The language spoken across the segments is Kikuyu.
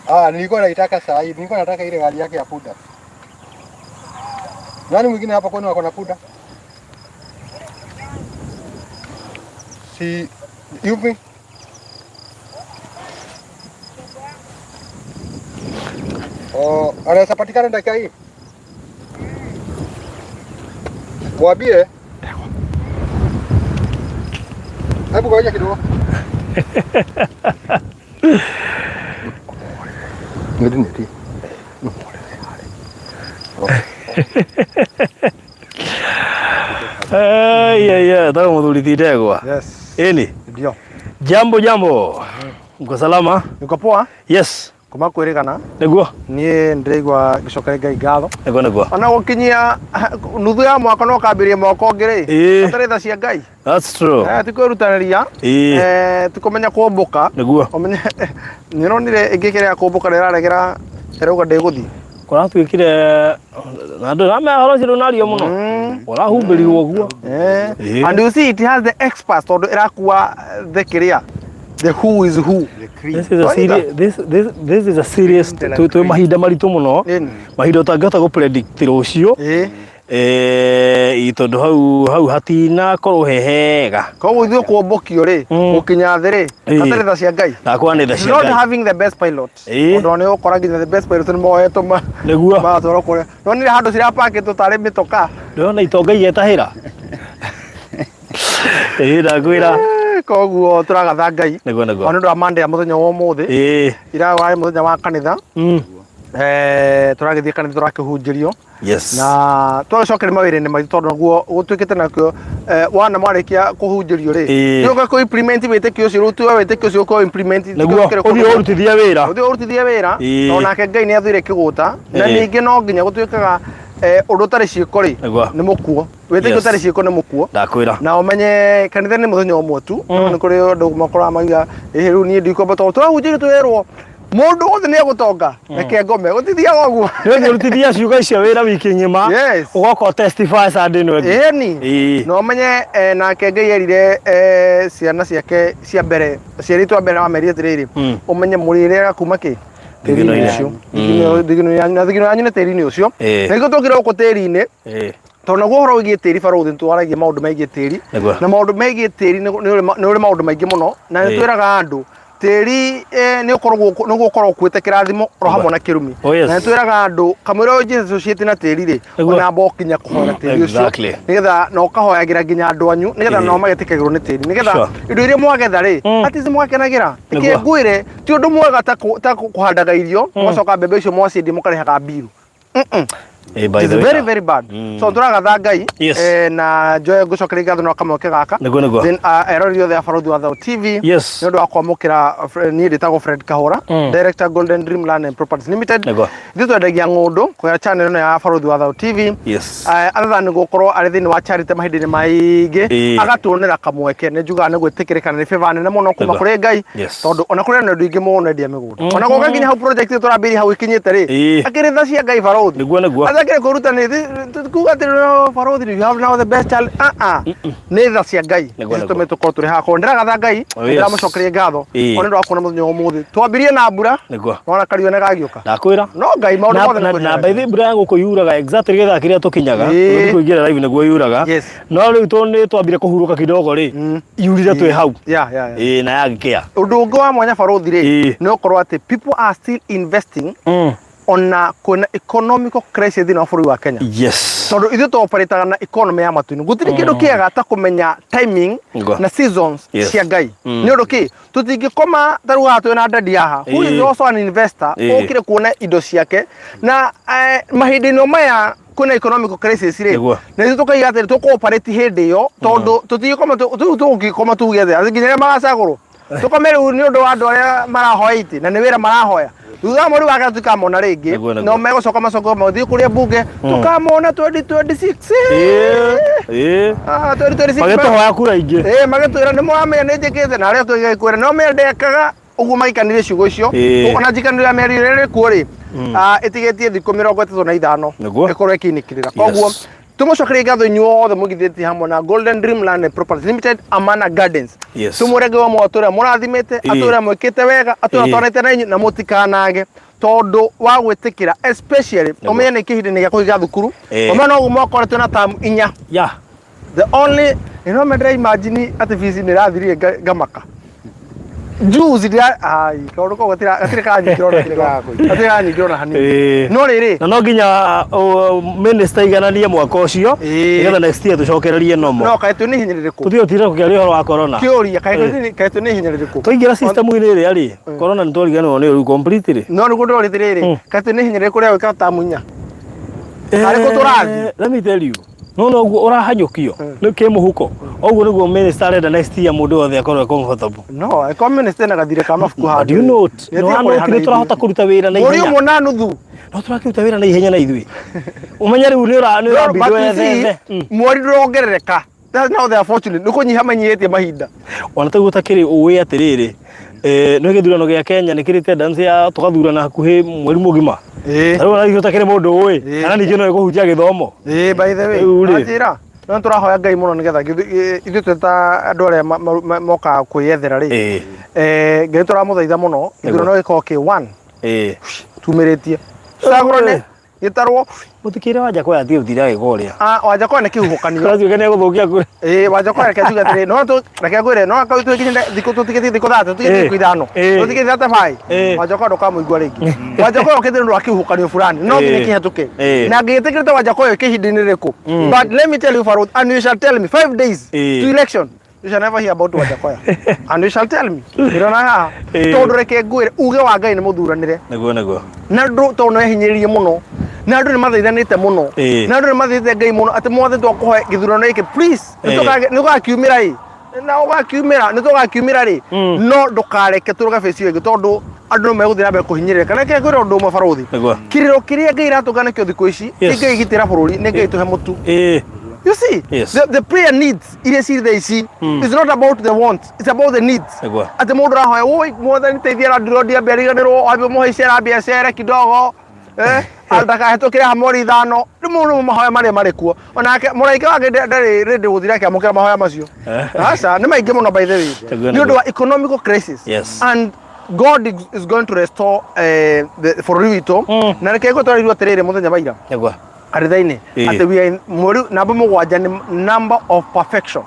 Ah, nilikuwa naitaka saa hii. Nilikuwa nataka ile gari yake ya punda. Nani mwingine hapa kwenu ako na punda? Si yupi? Oh, anaweza patikana dakika hii? Mwambie. Hebu ngoja kidogo. Ndio. Ai, tagwo muthuri ti Ndegwa. Yes. Ĩni. Ndio. Jambo jambo. Mko salama? Niko poa. Yes. Kuma kwĩrĩgana. Nĩguo. Niĩ ndĩraigua ngĩcokeria Ngai ngatho. Nĩguo nĩguo. Ona gũkinyia nuthu ya mwaka no kambĩrĩria mwaka ũngĩ rĩ. Ĩĩ. Hatarĩ tha cia Ngai. That's true. Eh, ti kwĩrutanĩria. Ĩĩ. Eh, ti kũmenya kũmbũka. Nĩguo. Ũmenye nĩronire ĩngĩ kĩrĩa kũmbũka nĩraregera ĩrauga ndĩgũthiĩ. Kũratuĩkire na andũ ramea horo ũcio ndũnario mũno. Ũrahumbĩrirwo guo. Eh. Ĩĩ. And you see it has the experts tondũ ĩrakua the kĩrĩa the who is who. This is a serious this this this is a serious twĩ mahinda maritũ mũno. Ĩni. Mahinda ũtangĩhota gũ predict rũciũ. Ĩĩ. Eh, tondũ hau hau hatinakorwo he hega. Koguo ithuĩ kũmbũkio rĩ gũkinya thĩ rĩ Ĩĩ. hatarĩ tha cia Ngai. Ndakwa nĩ tha cia Not Ngai. having the best pilot. Ĩĩ. Tondũ nĩ ũgũkora nginya the best pilot nĩ moetwo ma Nĩguo. magatwarwo kũrĩa. No nĩ handũ cirapakĩtwo tarĩ mĩtoka. Ndĩrona itonga igetahĩra. Ĩĩ ndakwĩra. Eh, Koguo tũragatha Ngai. Nĩguo nĩguo. Ona nĩ ũndũ wa Monday ya mũthenya wa ũmũthĩ. Ĩĩ. Ira warĩ mũthenya wa kanitha. Eh, tũragĩthiĩ kanitha tũrakĩhunjĩrio. Yes. Na twagĩcokeria mawĩra-inĩ maitũ tondũ naguo gũtuĩkĩte nakĩo eh, wana mwarĩkia kũhunjĩrio rĩ Ĩĩ. nĩ ũka kũ implement wĩtĩkio ũcio rĩu tuwe wĩtĩkio ũcio ũkũ implement Nĩguo ũthiĩ ũrutithie wĩra. ũthiĩ ũrutithie wĩra Ĩĩ. tondũ nake Ngai nĩ athũire kĩgũta na Ĩĩ. ningĩ no nginya gũtuĩkaga eh, ũndũ ũtarĩ ciĩko rĩ Nĩguo. nĩ mũkuo wĩtĩkio Yes. ũtarĩ ciĩko nĩ mũkuo Ndakwĩra. na ũmenye kanitha nĩ mũthenya ũmwe tu no nĩ kũrĩ andũ makoraga mauga ĩhĩ rĩu niĩ ndikwamba tondũ tũrahunjĩrio twĩrwo mũndũ wothe nĩ egũtonga reke ngome gũtithiaga ũguo Nĩ ũthiĩ ũrutithie ciugo icio wĩra wiki ng'ima. Yes. Ũgoka ũ testify Sunday ĩno ĩngĩ. ĩni Ĩĩ. na ũmenye eh, nake Ngai erire eh, ciana ciake cia mbere aciari aitũ a mbere amerire atĩrĩrĩ ũmenye mũrĩrĩaga kuma kĩ tĩri-inĩ Thigino-inĩ. ũcio Thigino yanyu na thigino yanyu nĩ tĩri-inĩ ũcio Ĩĩ. na nĩkĩo tũkire gũkũ tĩri-inĩ Ĩĩ. tondũ naguo ũhoro wĩgiĩ tĩri barũthi nĩtwaragia maũndũ megiĩ tĩri Nĩguo. na maũndũ megiĩ tĩri nĩ ũrĩ maũndũ maingĩ mũno na nĩ Ĩĩ. twĩraga andũ tĩri eh, nĩ ũkoragwo nĩ ũgũkorwo ũkuĩte kĩrathimo oro hamwe na kĩrumi Oh, yes. na nĩ twĩraga andũ kamũira ũyũ Jesũ ciĩte na tĩri rĩ Nĩguo. ona amba ũkinya kũhoya tĩri ũcio Exactly. nĩgetha na ũkahoyagĩra nginya andũ anyu nĩgetha Ĩĩ. nao magetĩkagĩrwo nĩ tĩri nĩgetha Sure. indo iria mwagetha rĩ at least mũgakenagĩra Nĩguo. reke ngwĩre ti ũndũ mwega ta kũhandaga irio mũgacoka mbembe icio mwaciendia mũkarĩhaga mbiru. Eh, by It is the way. very very bad. So tũragatha Ngai Yes. eh, na njoe ngũcokeria ngatho na kamweke gaka. Nĩguo, nĩguo. Then eroreri othe a Barũthi wa Thayũ TV Yes. nĩ ũndũ wa kwamũkĩra niĩ ndĩtagwo Fred Kahũra, Director Golden Dream Land and Properties Limited. Nĩguo. Ithuĩ twendagia ng'ũndũ kũgerera channel ĩno ya Barũthi wa Thayũ TV. Yes. Eh, other than gũkorwo arĩ thĩinĩ wa charity mahinda-inĩ maingĩ Ĩĩ. agatuonera kamweke nĩ njugaga nĩ gwĩtĩkĩrĩka na nĩ favor nene mũno kuma Nĩguo. kũrĩ Ngai Yes. tondũ ona kũrĩ na andũ aingĩ mũno endia mĩgũnda ona gũka nginya hau project ĩyo tũrambĩrĩria hau ĩkinyĩte rĩ Ĩĩ. akĩrĩ tha cia Ngai barũthi Nĩguo, nĩguo. atakĩrĩ kwĩrutanĩria kuga atĩ no, barũthi you have now the best child ah ah nĩ tha cia Ngai Nĩguo, nĩguo. citũmĩte tũkorwo tũrĩ haha koguo ndĩragatha Ngai Oh, yes. ndĩramũcokeria ngatho Ĩĩ. ona nĩ ũndũ wa kuona mũthenya wa ũmũthĩ twambirie na mbura Nĩguo. nona kariũa nĩ gagĩũka Ndakwĩra. no Ngai maũndũ Na mothe nĩ na kũrĩ na Ngai. by the way mbura ya gũkũ yuraga exactly gĩthaa kĩrĩa tũkinyaga. Ĩĩ. Tũgĩthiĩ kũingĩra live nĩguo yuraga. Yes. No rĩu tondũ nĩ twambire kũhurũka kidogo rĩ, yurire twĩ hau. Yeah. Ĩĩ na yagĩkĩa. Ũndũ ũngĩ wa mwanya barũthi rĩ Ĩĩ. nĩ ũkorwo atĩ people are still investing ona kwĩna economical crisis thĩinĩ wa bũrũri wa Kenya. Yes. Tondũ ithuĩ tũoperataga na economy ya matu-inĩ gũtirĩ kĩndũ kĩega ta kũmenya timing Nĩguo. na seasons Yes. cia Ngai nĩ ũndũ kĩ tũtingĩkoma ta rĩu haha twĩna dadi haha who is Ĩĩ. also an investor Ĩĩ. ũkire kuona indo ciake na eh, mahinda-inĩ maya kwĩna economic crisis rĩ Nĩguo. na ithuĩ tũkaiga atĩrĩ tũkũ-operate hĩndĩ ĩyo tondũ tũtingĩkoma rĩu tũngĩkoma tuge atĩ atĩ nginya arĩa magacagũrwo tũkome rĩu nĩ ũndũ wa andũ arĩa marahoya itĩ na nĩ wĩra marahoya thutha wa mweri wa gatatũ tũtikamona rĩngĩ Nĩguo, nĩguo. no megũcoka macoke mathiĩ kũrĩa mbunge tũkamona 2026 Ĩĩ. Ĩĩ. Ah, 2026 Magĩtũhoya kura ingĩ. Ĩĩ magĩtwĩra nĩ mũramenya nĩ njĩkĩte na arĩa tũgĩkwĩra no menya ndekaga ũguo maikanire ciugo icio Ĩĩ. ona njikanĩro ya mĩario ĩrĩa ĩrĩ kuo rĩ ah, ĩtigĩtie thikũ 35 Nĩguo. ĩkorwo ĩkĩinĩkĩrĩra koguo Yes. Tũmũcokerie ngatho inyuothe mũigithĩtie hamwe na Golden Dream Land and Properties Limited, Amana Gardens. Yes. Tũmwĩre Ngai wa muoyo atũre mũrathimĩte, atũre mwĩkĩte wega, atũre twanĩte na inyuĩ na mũtikanage tondũ wa gwĩtĩkĩra, especially ũmenye nĩ kĩhinda-inĩ gĩa kũhinga thukuru. Ũmenye no ũguo mwaka ũrĩa twĩna term inya. The only you know mendera imagine atĩ fees nĩ ĩrathirire ngamaka. Juzi ndira ai kaũndũ kau gatirĩ gatirĩ karanyingĩra ona gatirĩ karanyingĩra ona hanini. No rĩrĩ, Na no nginya minister igananie mwaka ũcio nĩgetha next year tũcokererie nomo. No kaĩ twĩ nĩ ihenya rĩrĩkũ? Tũtige gũtinda tũkĩaria ũhoro wa corona. Kĩũria kaĩ kaĩ twĩ nĩ ihenya rĩrĩkũ? Twaingĩra system-inĩ ĩrĩa rĩ, corona nĩ twariganĩrwo nĩyo rĩu completely. No nĩguo ndĩroria atĩrĩrĩ, kaĩ twĩ nĩ ihenya rĩrĩkũ rĩa gwĩka tamu inya? Harĩ kũ tũrathiĩ? Let me tell you. No noguo ũrahanyũkio nĩ kĩmũhuko. Ũguo nĩguo minister arenda next year mũndũ wothe akorwo e comfortable. No, ĩkorwo minister ena gathirĩ ka mabuku But do you know what? Nĩ Nĩ wa nĩ tũrahota kũruta wĩra na Mweri ihenya. ũmwe na nuthu. No tũrakĩruta wĩra na ihenya na ithuĩ. Ũmenye rĩu nĩ ũra nĩ No, ũrambindwo but you see, wethe. mweri ndũrongerereka. That's now they are fortunate. Nĩ kũnyiha manyihĩtie mahinda. Ona taguo ũtakĩrĩ ũĩ atĩrĩrĩ, nĩ gĩthurano gĩa Kenya nĩ kĩrĩ tendency ya tũgathurana hakuhĩ mweri mũgima. Rĩu ona ithuĩ ũtakĩrĩ mũndũ ũĩ kana ningĩ no ĩkũhutia gĩthomo. Ĩĩ, by the way, Rĩu rĩ. anjĩra no tũrahoya Ngai mũno nĩgetha ithuĩ twĩ ta andũ arĩa mokaga kwĩyethera rĩ, Ngai tũramũthaitha mũno gĩthurano gĩkorwo kĩ one tumĩrĩtie tũcagũrane gĩtarwo. Mũtikĩre Wanjakoya atige gũtinda agĩka ũrĩa. Ah, Wanjakoya nĩ kĩhuhũkanio. Kũratuĩka nĩ egũthũkia kura. Ĩĩ, Wanjakoya reke njuge atĩrĩ, no tũ reke ngwĩre, no akorwo twĩkinyĩte thikũ tũtigĩtie thikũ 30, tũtigĩtie thikũ 5, tũtigĩtie 35, Wanjakoya ndũkamũigua rĩngĩ. Wanjakoya okĩte nĩ ũndũ wa kĩhuhũkanio fulani, no nginya kĩhetũke. Na ngĩgĩtĩkĩrĩte Wanjakoya oke ihinda-inĩ rĩrĩkũ? But let me tell you, Farouk, and you shall tell me, 5 days to election, you shall never hear about Wanjakoya. And you shall tell me. Ndĩrona haha. Tondũ reke ngwĩre, uge wa Ngai nĩ mũthuranĩre. Nĩguo nĩguo. Na andũ tondũ nĩ ehinyĩrĩirie mũno, na andũ nĩ mathaithanĩte mũno, na andũ nĩ mathaithĩte Ngai mũno atĩ mwathani twakũhoya gĩthurano gĩkĩ please, nĩ ũgakiumĩra ĩ, na ũgakiumĩra, nĩ tũgakiumĩra rĩ, no ndũkareke tũrũge face ĩyo ĩngĩ tondũ andũ no megũthiĩ na mbere kũhinyĩrĩrĩka. Reke ngwĩre ũndũ ũmwe barũthi, kĩrĩro kĩrĩa Ngai iratũnga nakĩo thikũ ici, nĩ Ngai gitĩra bũrũri, nĩ Ngai tũhe mũtu. You see, the prayer needs iria cirĩ thaa ici is not about the wants, it's about the needs. Atĩ mũndũ ũrahoya, woi mwathani teithia landlord ambe ariganĩrwo, ambe mũhaice arambia acere kidogo, ndakahĩtũkĩre hamori 5. Rĩu mau nĩmo mahoya marĩa marĩ kuo. Onake mũraika wake ndarĩ ready gũthiĩ akĩamũkĩra mahoya macio. Aca, nĩ maingĩ mũno by the way. Nĩ ũndũ wa economical crisis. And God is going to restore the bũrũri witũ. Na reke ngũtwarĩrwo atĩrĩrĩ mũthenya wa ira. Kanitha-inĩ. Atĩ we are in mweri namba 7 nĩ number of perfection.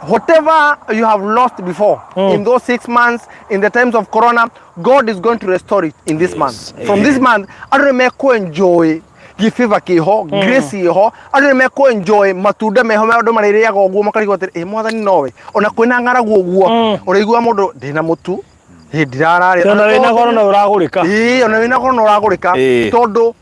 Whatever you have lost before in those 6 months, in the times of corona, God is going to restore it in this month. From this month, andũ nĩ mekũ-enjoy gĩbĩba kĩho, grace ĩho, andũ nĩ mekũ-enjoy matunda meho ma andũ marĩrĩaga ũguo makarigwo atĩrĩ, ĩ mwathani nowe, ona kwĩna ng'aragu ũguo, ũraigua mũndũ ndĩna mũtu, ĩ ndirararĩa. Ona wĩna goro no ũragũrĩka. Ĩĩ, ona wĩna goro no ũragũrĩka. Tondũ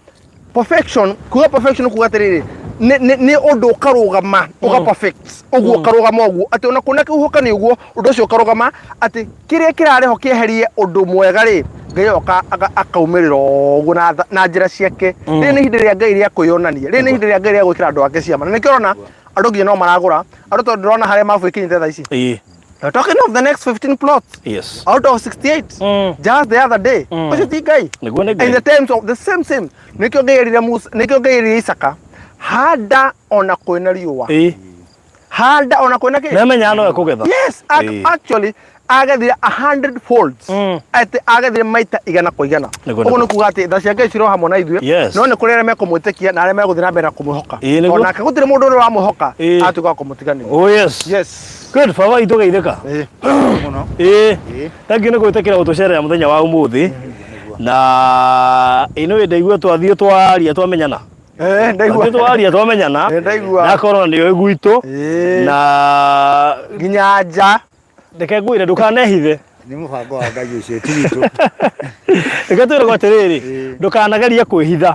perfection, kuga perfection kuga atĩrĩrĩ, nĩ ũndũ ũkarũgama, ũga perfect, ũguo ũkarũgama ũguo, atĩ ona kwĩna kĩhuhũkanio ũguo, ũndũ ũcio ũkarũgama, atĩ kĩrĩa kĩrarĩho kĩeherie ũndũ mwega rĩ, Ngai oka akaumĩrĩra ũguo na njĩra ciake. Rĩrĩ nĩ ihinda rĩa Ngai rĩa kwĩyonania, rĩrĩ nĩ ihinda rĩa Ngai rĩa gwĩkĩra andũ ake ciama. Na nĩkĩo ũrona andũ nginya no maragũra, andũ tondũ ndĩrona harĩa mabu ĩkinyĩte thaa ici. We're talking of the next 15 plots. Out of 68. Just the other day. Ũcio ti Ngai. Nĩguo nĩ Ngai. In the times of the same same. Nĩkĩo Ngai erire Musa, nĩkĩo Ngai erire Isaka, handa ona kwĩna riũa. Handa ona kwĩna kĩ? Nĩamenyaga no ekũgetha. Yes, actually agethire 100 folds. Atĩ agethire maita 100 kwa 100. Ũguo nĩ kuga atĩ tha cia Ngai cirĩ o hamwe na ithuĩ. No nĩ kũrĩ arĩa mekũmwĩtĩkia na arĩa megũthiĩ na mbere na kũmwĩhoka. Tondũ nake gũtirĩ mũndũ ũrĩa ũramwĩhoka atuĩka wa kũmũtiganĩria. Oh yes. Yes. Good, baba witũ geithĩka. Mũno. Thank you nĩ gwĩtĩkĩra gũtũcerera mũthenya wa ũmũthĩ. Na ĩno ndaigua twathiĩ twaria twamenyana. Ndaigua. Twathiĩ twaria twamenyana. Ndaigua. Na korona nĩyo gwitũ. Na nginya nja. Reke ngwĩre ndũkanehithe. Nĩ mũbango wa Ngai ũcio ti witũ. Reke twĩragwo atĩrĩrĩ, ndũkanagerie kwĩhitha.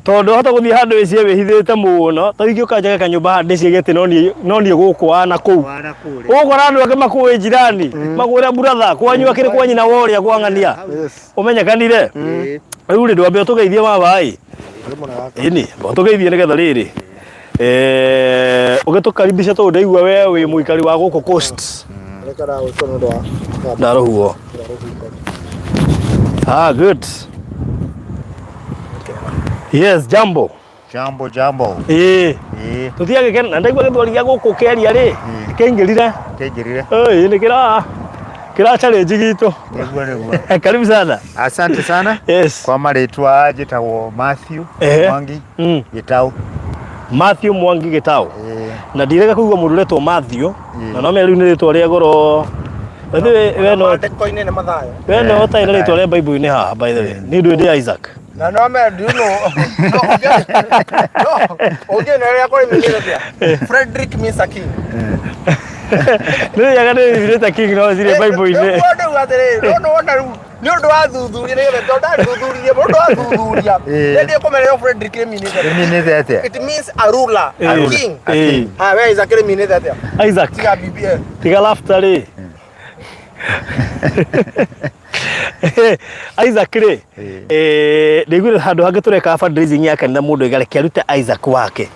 Tondũ wahota gũthiĩ handũ wĩcirie wĩhithĩte mũno, ta rĩu ingĩũka njake kanyũmba haha ndĩcirie atĩ no niĩ gũkũ wa na kũu. Ũgũkora andũ angĩ makũĩ jirani, makwĩra brother, kwanyu akĩrĩ kwa nyina wa ũrĩa kwa ng'ania. Ũmenyekanire. Rĩu rĩ, ndwambe ũtũgeithie baba ĩ. Ĩni, ũtũgeithie nĩgetha rĩrĩ. Ũgĩtũkaribisha tondũ ndaigua we wĩ mũikari wa gũkũ Coast. Ndarũhuo. Ah, good. Yes, jambo. Jambo, jambo. Tũthiage na ndaigua gĩthweri gĩa gũkũ kĩaria rĩ, kĩaingĩrire. Kĩaingĩrire. Ĩĩ, nĩ kĩra kĩra challenge gitũ. Nĩguo nĩguo. Karibu sana. Asante sana. Yes. Kwa marĩtwa njĩtagwo Matthew Mwangi Gĩtaũ. Matthew Mwangi Gĩtaũ. Na ndirega kũigua mũndũ ũretwo Matthew, na no rĩu nĩ rĩtwa rĩa goro. By the way, we no Maandĩko-inĩ nĩ Mathayo. we no ũtarĩ na rĩtwa rĩa Bible-inĩ haha, by the way. Nĩ ndũĩ ndĩ Isaac. Na no me do you know? No, no, ũngĩ na rĩrĩa kũrĩ mĩmĩre atĩa? Frederick means a king. Nĩ nyaga nĩ thirĩte king no cirĩ Bible-inĩ. Nĩguo ndauga atĩrĩrĩ, no nĩwona rĩu nĩ ũndũ wa thuthuria nĩgetha tondũ ndathuthuria mũndũ wa thuthuria nĩ ndĩkũmenya Frederick rĩminĩte atĩa. Rĩminĩte atĩa? It means a ruler, a king. Ha, we Isaac rĩminĩte atĩa? Isaac. Tiga BBL. Tiga laughter rĩ. Isaac rĩ, ndaiguire handũ hangĩ tũreka fundraising ya kanitha mũndũ oiga reke arute Isaac wake.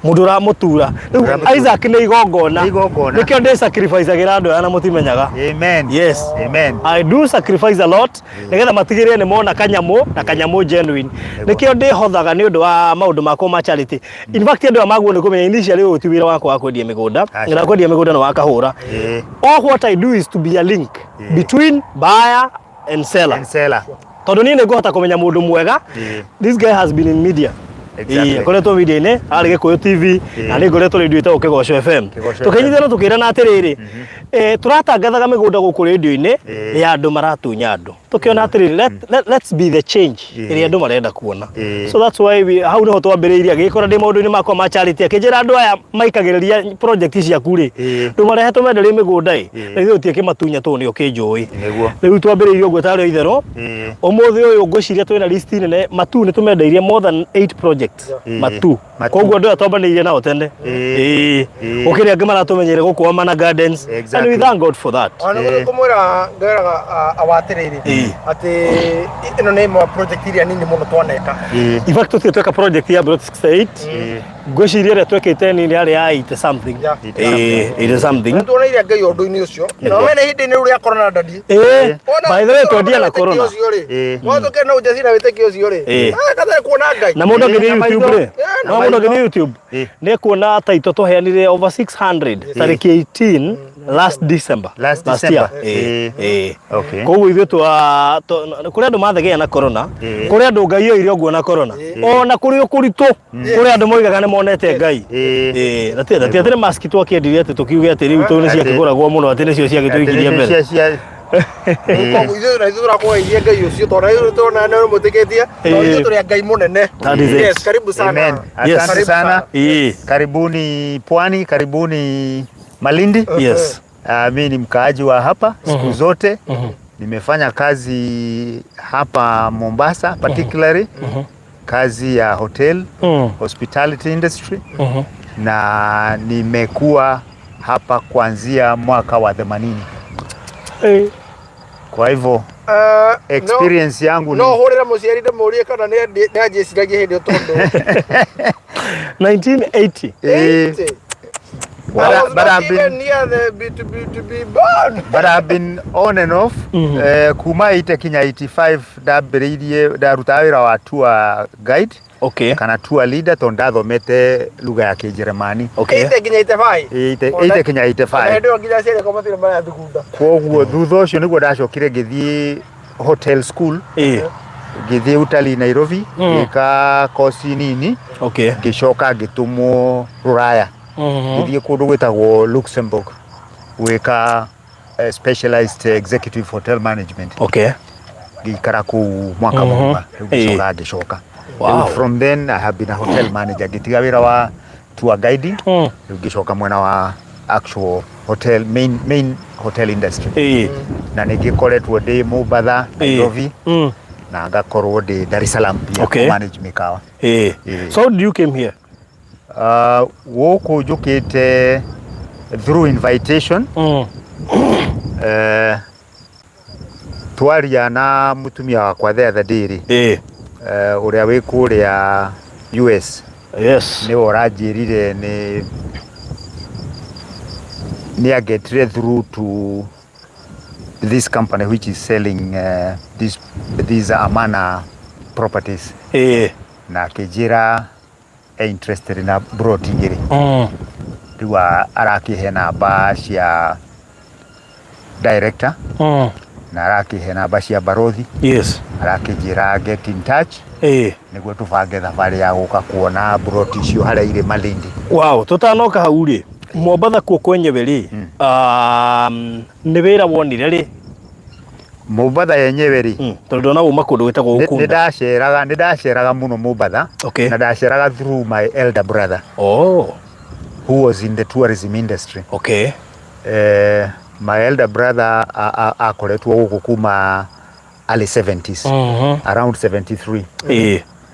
Mũndũ ũramũtura. Rĩu Ũramũtura. Isaac nĩ igongona. Nĩ igongona. Nĩkĩo ndĩ sacrifice agĩra andũ aya na mũtimenyaga. Amen. Yes. Amen. I do sacrifice a lot nĩgetha matigĩrĩre nĩ mona kanyamũ na kanyamũ genuine. Nĩkĩo ndĩhothaga nĩ ũndũ wa maũndũ makwa ma charity. In fact andũ aya maguo nĩ kũmenya initially ũyũ ti wĩra wakwa wa kwendia mĩgũnda. Aca. Na kwendia mĩgũnda nĩ wakahũra. All what I do is to be a link between buyer and seller. And seller. Tondũ niĩ nĩ ngũhota kũmenya mũndũ mwega. This guy has been in media. Exactly. Ĩĩ, akoretwo media-inĩ, arĩ Gĩkũyũ TV, na nĩ ngoretwo radio ĩtagwo Kĩgoco FM. Kĩgoco Tũkĩnyitana tũkĩrana atĩrĩrĩ, tũratangathaga mĩgũnda gũkũ radio-inĩ Ĩĩ. ya andũ maratunya andũ. Tũkĩona atĩrĩrĩ, let's be the change Ĩĩ. ĩrĩa andũ marenda kuona. Ĩĩ. So that's why we, hau nĩho twambĩrĩirie, agĩkora ndĩ maũndũ-inĩ makwa ma charity, akĩnjĩra andũ aya maikagĩrĩria project ciaku rĩ, Ĩĩ. ndũmarehe tũmenderie mĩgũnda ĩ, Ĩĩ. na ithuĩ tũtiĩkĩmatunya tondũ nĩ ũkĩnjũĩ. Nĩguo. Rĩu twambĩrĩirie ũguo tarĩ o itherũ. Ĩĩ. Ũmũthĩ ũyũ ngwĩciria twĩna list nene, Matu nĩ tũmendeirie more than 8 projects. Ĩĩ. Matu. Matu. Koguo andũ aya twambanĩirie nao tene. Ĩĩ. Ĩĩ. Ĩĩ. Gũkĩrĩ angĩ maratũmenyeire gũkũ Amana Gardens. And we Exactly. thank God for that. Ona nĩ kũmwĩra ngwĩraga awa atĩrĩrĩ Ĩĩ. atĩ ĩno nĩ ĩmwe ya project iria nini mũno twaneka. Ĩĩ. In fact tũtirĩ tweka project ya Plot 68. Ĩĩ. Ngwĩciria ĩrĩa twekĩte nini yarĩ ya 80 something. Yeah. Ĩĩ, 80 something. Nĩ tuoneire Ngai ũndũ-inĩ ũcio. Na mene hĩndĩ-inĩ rĩu rĩa corona dadi. Ĩĩ. By the way twendia na corona. Ĩĩ. Mwatũke na ujasiri na wĩtĩkio ũcio rĩ. Ĩĩ. Ah, katarĩ kuona Ngai. Na mũndũ angĩthiĩ Ĩĩ, na YouTube maitho. rĩ, Ĩĩ, no na mũndũ angĩthiĩ YouTube Ĩĩ. nĩ kuona taito tũheanire over 600 tarĩki 18 last December. Last year. December. Ĩĩ, Ĩĩ. ĩĩ. Okay. Koguo ithuĩ twa kũrĩ andũ mathegea na corona, Ĩĩ. kũrĩ andũ Ngai oire ũguo na corona, ona kũrĩ ũkũritũ, kũrĩ andũ moigaga nĩ monete Ngai. Ĩĩ. Ĩĩ, na ti atĩ nĩ mask twakĩendirie atĩ tũkiuge atĩ rĩu tondũ nĩ ciakĩgũragwo mũno atĩ nĩcio ciagĩtũikirie mbere. Cia cia Koguo ithuĩ na ithuĩ tũrakũgeithia Ngai ũcio tondũ ithuĩ tũrona nĩ mũtĩkĩtie tondũ ithuĩ tũrĩ a Ngai mũnene. That is it. Yes, karibu sana. Amen. Yes. Asante sana. Ĩĩ. Karibuni Pwani, karibuni Malindi. Yes. Mi ni mkaaji wa hapa siku zote. Nimefanya kazi hapa Mombasa particularly kazi ya hotel, hospitality industry na nimekuwa hapa kuanzia mwaka wa 80. Ĩĩ. Kwa hivyo experience yangu ni no hũrĩre mũciari ndĩmũrie kana nĩ anjĩciragia hĩndĩ ĩyo tondũ 1980. Eh, 80. But I I- was but not I've been- even near the be, to be, to be born. but I've been on and off kuma 80 kinya 85 ndambĩrĩirie ndarutaga wĩra wa tour guide Okay. kana tour leader tondũ ndathomete lugha ya Kĩnjeremani. Okay. 80 nginya 85. 80 kinya Ona 85. hĩndĩ ĩyo nginya aciari akwa matirĩ marathugunda. Koguo thutha ũcio nĩguo ndacokire ngĩthiĩ hotel school, Ĩĩ. ngĩthiĩ utalii Nairobi, ngĩka kosi nini, Okay. ngĩcoka ngĩtũmwo Rũraya, ngĩthiĩ kũndũ gwĩtagwo Luxembourg gwĩka specialized executive hotel management. Okay. Ngĩikara kũu mwaka mũgima, rĩu ngĩcoka ngĩcoka. Wow. Rĩu from then I have been a hotel manager, ngĩtiga wĩra wa tour guiding, rĩu ngĩcoka mwena wa actual hotel main hotel industry. Ĩĩ. Na nĩ ngĩkoretwo ndĩ Mombatha, Nairobi, na ngakorwo ndĩ Dar es Salaam pia Okay. manage mĩkawa. Ĩĩ. Ĩĩ. So how did you came here? Gũkũ njũkĩte through invitation. Twaria na mũtumia wakwa the other day rĩ, Ĩĩ. Ũrĩa wĩ kũrĩa US, Yes. nĩwe ũranjĩrire nĩ angetire through to this company which is selling these Amana properties, Ĩĩ. na akĩnjĩra e interested na broti igĩrĩ. Rĩu arakĩhe namba cia director na arakĩhe namba cia barothi. Arakĩnjĩra get in touch nĩguo tũbange thabarĩ ya gũka kuona broti icio harĩa irĩ Malindi. Wow, tũtanoka hau rĩ, Mombatha kuo kwenyewe rĩ, nĩ wĩra wonire rĩ? Mombatha yenyewe rĩ, Tondũ ndona uma kũndũ gwĩtagwo nĩ Ukunda. ndaceraga nĩ ndaceraga mũno Mombatha. Na ndaceraga through my elder brother who was in the tourism industry. My elder brother akoretwo gũkũ kuma early 70s, around 73.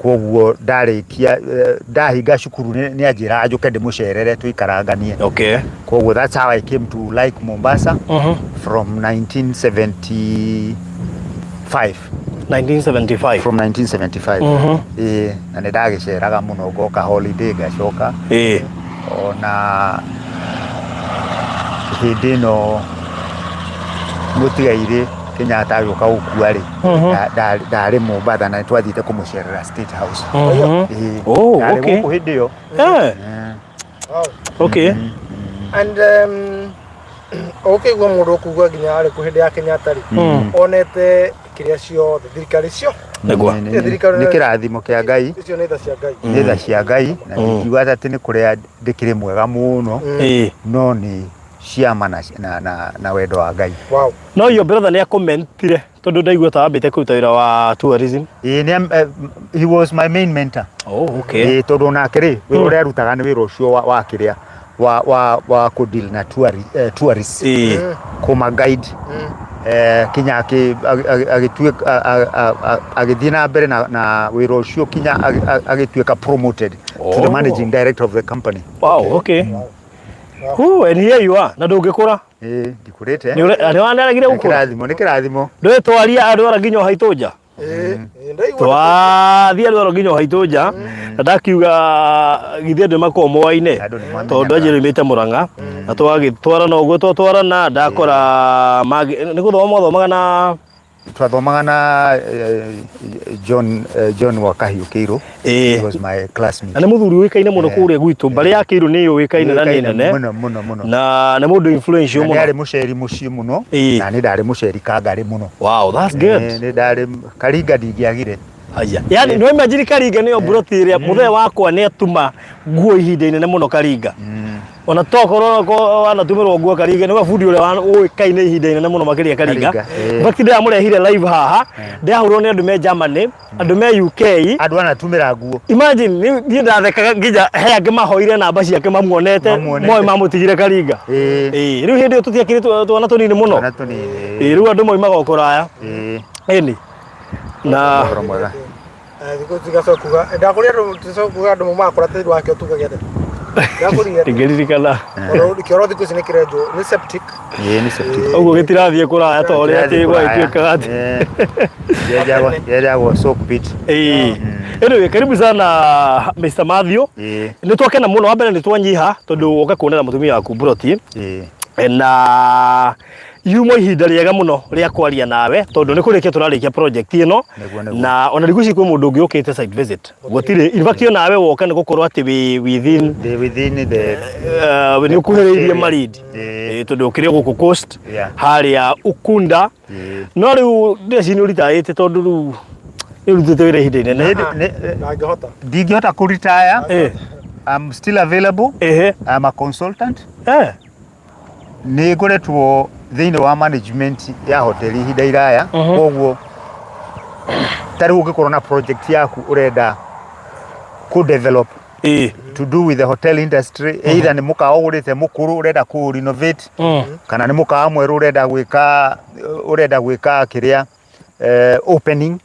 Koguo ndarĩkia ndahinga cukuru nĩ anjĩraga njũke ndĩmũcerere tũikaranganie. Koguo that's how I came to like Mombasa from 1975. 1975. From 1975. Ĩĩ, na nĩ ndagĩceraga mũno ngoka holiday ngacoka. Ona hĩndĩ ĩno mũtigairĩ Kenyatta agĩũka gũkua rĩ, ndarĩ Mombatha na nĩ twathiĩte kũmũcerera State House. Ĩĩ, ndarĩ gũkũ hĩndĩ ĩyo. And ũkĩigua mũndũ ũkuga nginya arĩ kũ hĩndĩ ya Kenyatta rĩ, onete kĩrĩa ciothe thirikari cio. Nĩ kĩrathimo kĩa Ngai. Icio nĩ tha cia Ngai. Nĩ tha cia Ngai, na ndingiuga atĩ nĩ kũrĩa ndĩkĩrĩ mwega mũno, no nĩ ciama na wendo wa Ngai. Wow. No your brother nĩ akomentire tondũ ndaigua ta wambĩte kũruta wĩra wa tourism. Ĩĩ, he was my main mentor. Oh, okay. Ĩĩ, tondũ onake rĩ, wĩra ũrĩa arutaga nĩ wĩra ũcio wa kĩrĩa, wa kũ deal na tourists. Kũma guide. Kinya agĩthiĩ na mbere na wĩra ũcio kinya agĩtuĩka promoted to the managing director of the company. Wow, okay. Ooh, and here you are. Na ndũngĩkũra. Ĩĩ, ndikũrĩte. Nĩ waneragire Nĩ gũkũra? kĩrathimo, nĩ kĩrathimo. Ndũĩ twaria andũ ara nginya ũhaitũ nja? Ĩĩ, ndaigua. Twathiĩ andũ ara nginya ũhaitũ nja, na ndakiuga githĩ andũ makoragwo moaine, Andũ nĩ mamenyaga. tondũ anjĩrĩ oimĩte Mũrang'a, na twagĩtwarana ũguo twatwarana, ndakora nĩ gũthoma mwathomaga na Twathomaga na John wa Kahiũ Kĩirũ. He was my classmate. Na nĩ mũthuri ũĩkaine mũno kũrĩa gwitũ, mbarĩ ya Kĩirũ nĩ yũĩkaine na nĩ nene. Mũno, mũno, mũno. Na nĩ mũndũ influential Na mũno. nĩ arĩ mũceri mũciĩ mũno. Na nĩ ndarĩ mũceri kangarĩ mũno. Wow, that's good. Nĩ ndarĩ Karinga ndingĩagire. Aya. Yaani no imagine Karinga nĩyo mburoti ĩrĩa mũthee wakwa nĩ atuma nguo ihinda inene mũno Karinga. Ona tokorwo wanatumĩrwo nguo Karinga nĩwe bundi ũrĩa ũĩkaine ihinda inene mũno makĩria Karinga. Karinga, In fact ndĩramũrehire live haha, ndĩrahũrwo nĩ andũ me Germany, andũ me UK. Andũ anatumĩra nguo. Imagine niĩ ndathekaga nginya he angĩ mahoire namba ciake mamuonete, Mamuonete. moĩ mamũtigire Karinga. Rĩu hĩndĩ ĩyo tũtiakĩrĩ twana tũnini mũno. Twana tũnini. Rĩu andũ moimaga o kũraya. Ĩni. Na Ũhoro mwega. Thikũ tigacoka kuga ndakũria andũ tigacoka kuga andũ makũra tĩri wake ũtugagia atĩa. Ndakũria. Ndingĩririkana. Kĩoro thikũ ici nĩ kĩrenjwo nĩ septic. Ĩĩ, nĩ septic. Ũguo gĩtirathiĩ kũraya ta ũrĩa atĩ gwagĩtuĩkaga atĩ. Yenjagwo soak pit. Ĩĩ. Anyway, karibu sana Mr. Matthew. Nĩ twakena mũno, wa mbere nĩ twanyiha tondũ woka kuonera mũtumia waku mburoti. Na yumo ihinda rĩega mũno rĩa kwaria nawe tondũ nĩ kũrĩkia tũrarĩkia project ĩno. Nĩguo, nĩguo. Na ona thikũ ici kwĩ mũndũ ũngĩ ũkĩte site visit. Gũtirĩ, in fact onawe woka nĩ gũkorwo atĩ wĩ within The within the nĩ ũkuhĩrĩirie area. Malindi. Tondũ ũkĩrĩ gũkũ coast harĩa Ukunda. No rĩu ndĩreciria nĩ ũritaĩte tondũ rĩu nĩ ũrutĩte wĩra ihinda inene. Ndangĩhota. Ndingĩhota kũritaya. I'm still available. I'm a consultant. Nĩ ngoretwo thĩinĩ wa management ya hoteli ihinda iraya. Koguo ta rĩu ũngĩkorwo na project yaku ũrenda kũ develop to do with the hotel industry, either nĩ mũkawa ũgũrĩte mũkũrũ ũrenda kũ renovate, kana nĩ mũkawa mwerũ ũrenda gwĩka, ũrenda gwĩka kĩrĩa, opening.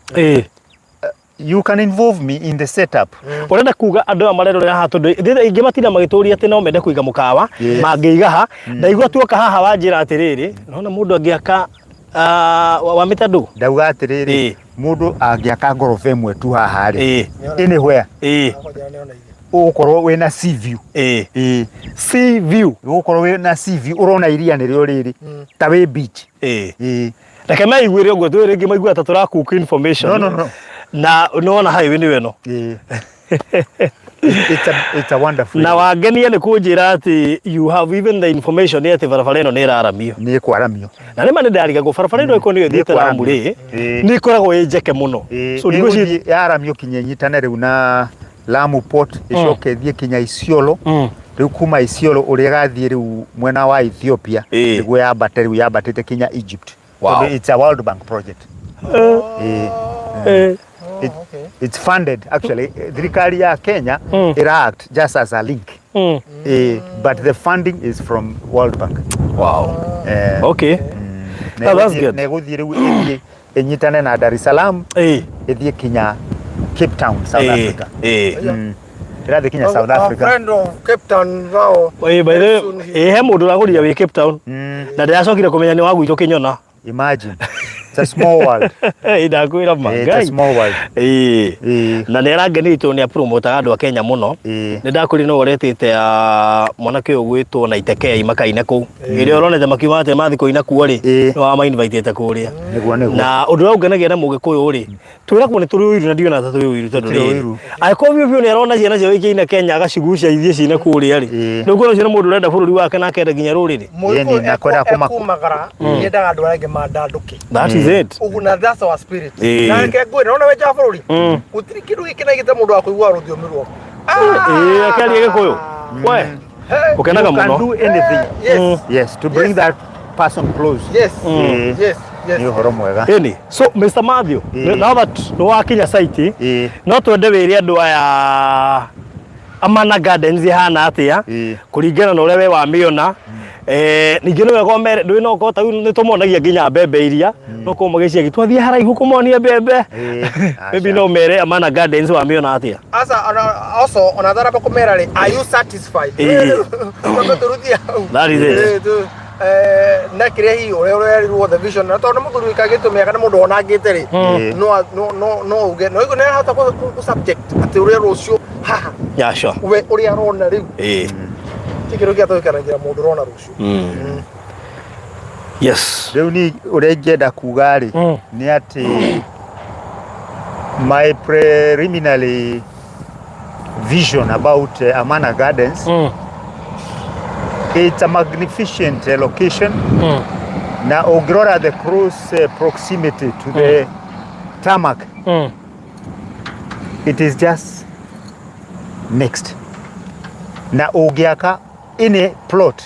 You can involve me in the setup. Ũrenda kuga andũ aya marerorera haha tondũ aingĩ matinda magĩtũria atĩ no mende kũiga mũkawa, mangĩiga ha. Ndaigua tuoka haha wanjĩra atĩrĩrĩ, nona mũndũ angĩaka, wa mĩta ndũ? Ndauga atĩrĩrĩ, mũndũ angĩaka ngoroba ĩmwe tu haha rĩ, anywhere, ũgũkorwo wĩna sea view. Sea view. Ũgũkorwo wĩna sea view, ũrona iria nĩrĩo rĩrĩ, ta wĩ beach. Reke meiguĩre ũguo, twĩ rĩngĩ maiguaga ta tũra cook information. No, no, no. Na nĩwona highway nĩyo ĩno. It's a wonderful. Na wangenia nĩ kũnjĩra atĩ you have even the information atĩ barabara ĩno nĩ ĩraramio. Nĩ ĩkwaramio. Na nĩ ma nĩ ndarigagwo barabara ĩno ĩkorwo nĩyo ĩthiĩte Lamu rĩ, nĩ ĩkoragwo ĩ njeke mũno. So ndigwĩciria yaramio kinya ĩnyitane rĩu na Lamu Port ĩcoke ĩthiĩ kinya Isiolo. Rĩu kuma Isiolo ũrĩa ĩgathiĩ rĩu mwena wa Ethiopia nĩguo yambate rĩu yambatĩte kinya Egypt. Wow. It's a World Bank project. It's funded actually. Thirikari ya Kenya ira act just as a link. But the funding is from World Bank. Wow. Okay. Oh, that's good. Na ĩgũthiĩ rĩu ĩthiĩ ĩnyitane na Dar es Salaam ĩthiĩ kinya Cape Town, South Africa. Ĩrathiĩ kinya South Africa. Friend of Cape Town nao. By the way, he mũndũ ũragũrire wĩ Cape Town na ndĩracokire kũmenya nĩ wa gwitũ Kĩnyona. Imagine. It's a small world. Ndakwĩra ma It's a small world. Na nĩ arangenirie tondũ nĩ apromotaga andũ a Kenya mũno. Nĩ ndakwĩrire no ũretĩte mwanake ũyũ ũgwĩtwo na Itekei makaine kũu. Ĩrĩa ũronete makiuga atĩ mathiĩ kũina kuo rĩ, nĩ wa ma-invitĩte kũrĩa. Nĩguo nĩguo. Na ũndũ ũrĩa ũngenagia na Mũgĩkũyũ rĩ, twĩragwo nĩ tũrĩ ũiru na ndiona ta tũrĩ ũiru tondũ Tũtirĩ rĩrĩ ũiru. angĩkorwo biũ biũ nĩ arona ciana ciao ikĩina Kenya agacigucia ithiĩ cine kũrĩa rĩ, nĩ ũkuona ũcio nĩ mũndũ ũrenda bũrũri wake na akenda nginya rũrĩrĩ. Yeni, na kwenda kũmaku- Ekumagara yendaga andũ arĩa angĩ mandandũke. That is it. Ũguo na that's our spirit. Na reke ngwĩre nona wenja bũrũri gũtirĩ kĩndũ gĩkenagia ta mũndũ wa kũigua rũthiomi rwaku. Ĩĩ, akĩaria Gĩkũyũ. We, ũkenaga You can mũno. do anything. Yes. Yes, to bring that person close. Yes. Yes. Nĩ ũhoro mwega. Ĩni. So Mr. Matthew, now that nĩ wakinya site, no twende wĩre andũ aya Amana Gardens ihana atĩa kũringana na ũrĩa we wamĩona. Ningĩ nĩ wega ũmere ndũĩ no ũkorwo ta rĩu nĩ tũmonagia nginya mbembe iria no korwo magĩciria twathiĩ haraihu kũmonia mbembe. Maybe no ũmere Amana Gardens wamĩona atĩa. Asa ona also ona tharaba kũmera rĩ, are you satisfied? Twambe tũrutie hau. That is it. Na kĩrĩa hihi ũrĩa ũrerirwo the vision na tondũ nĩ mũthuri wĩkagĩtwo mĩaka nĩ mũndũ wonangĩte rĩ, no no no uge no nĩ arahota kũ subject atĩ ũrĩa rũciũ haha Yeah, sure. we ũrĩa arona rĩu ti kĩndũ gĩa tũgĩkanagira mũndũ ũrona rũciũ. Yes. Rĩu ni ũrĩa ingĩenda kuga rĩ nĩ atĩ my preliminary vision about Amana Gardens, it's a magnificent location. Na ũngĩrora the close proximity to the tarmac, it is just next. Na ũngĩaka any plot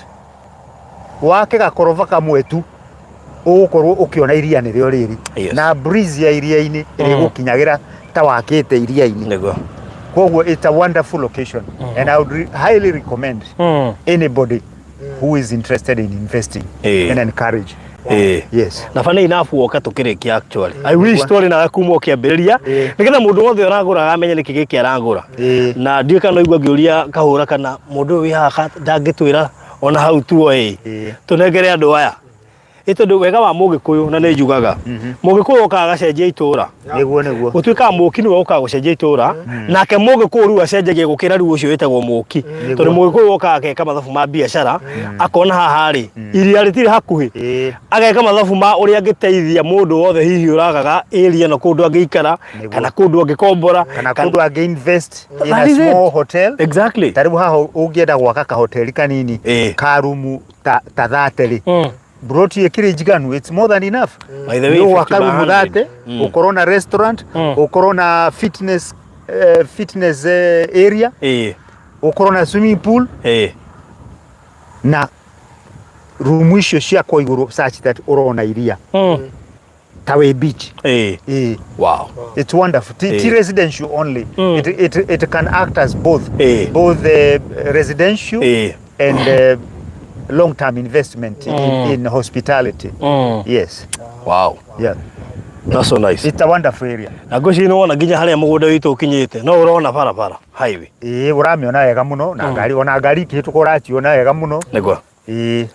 wake gakoroba kamwe tu ũgũkorwo ũkĩona iria nĩrĩo rĩrĩ. Na breeze ya iria-inĩ ĩrĩgũkinyagĩra ta wakĩte iria-inĩ. Nĩguo. Koguo it's a wonderful location and I would highly recommend anybody who is interested in investing and encourage. Yes. Na funny enough woka tukĩrĩkia actually. I wish twarĩ nawe kuma ũkĩambĩrĩria nĩgetha mũndũ wothe ũragũra amenye nĩkĩ gĩkĩ aragũra. Na ndiũĩ kana ũigua ngĩũria kahũra kana mũndũ ũyũ wĩ haha ndangĩtwĩra ona hau tuoĩ. Tũnengere andũ aya. Ĩ tondũ wega wa Mũgĩkũyũ na nĩ njugaga Mũgĩkũyũ okaga agacenjia itũra. Nĩguo nĩguo. Gũtuĩkaga mũki nĩwe ũkaga gũcenjia itũra nake Mũgĩkũyũ rĩu acenjagia gũkĩra rĩu ũcio wĩtagwo mũki. Tondũ Mũgĩkũyũ okaga ageka mathabu ma biacara akona haha rĩ iria rĩtirĩ hakuhĩ ageka mathabu ma ũrĩa angĩteithia mũndũ wothe hihi ũragaga area ĩno kũndũ angĩikara kana kũndũ angĩkombora kana kũndũ angĩ invest in a small hotel. Exactly. Ta rĩu haha ũngĩenda gwaka kahoteli kanini ka rumu ta 30 rĩ, broti ĩkĩrĩ njiganu, it's more than enough. By the way, Nĩ gwaka 50 by rumu 100. 30, ũkorwo na restaurant, ũkorwo na fitness area, ũkorwo na swimming pool, na rumu icio ciakwo igũrũ such that ũrona iria ta wĩ beach. Wow. It's wonderful. Ti residential only. It can act as both. Both residential and long-term investment in hospitality. Yes. Wow. Yeah. That's so nice. It's a wonderful area. Na ngwĩciria nĩ wona nginya harĩa mũgũnda witũ ũkinyĩte no ũrona barabara highway. Ĩĩ, ũramĩona wega mũno na ngari ona ngari ikĩhĩtũka ũraciona wega mũno. Nĩguo. Ĩĩ.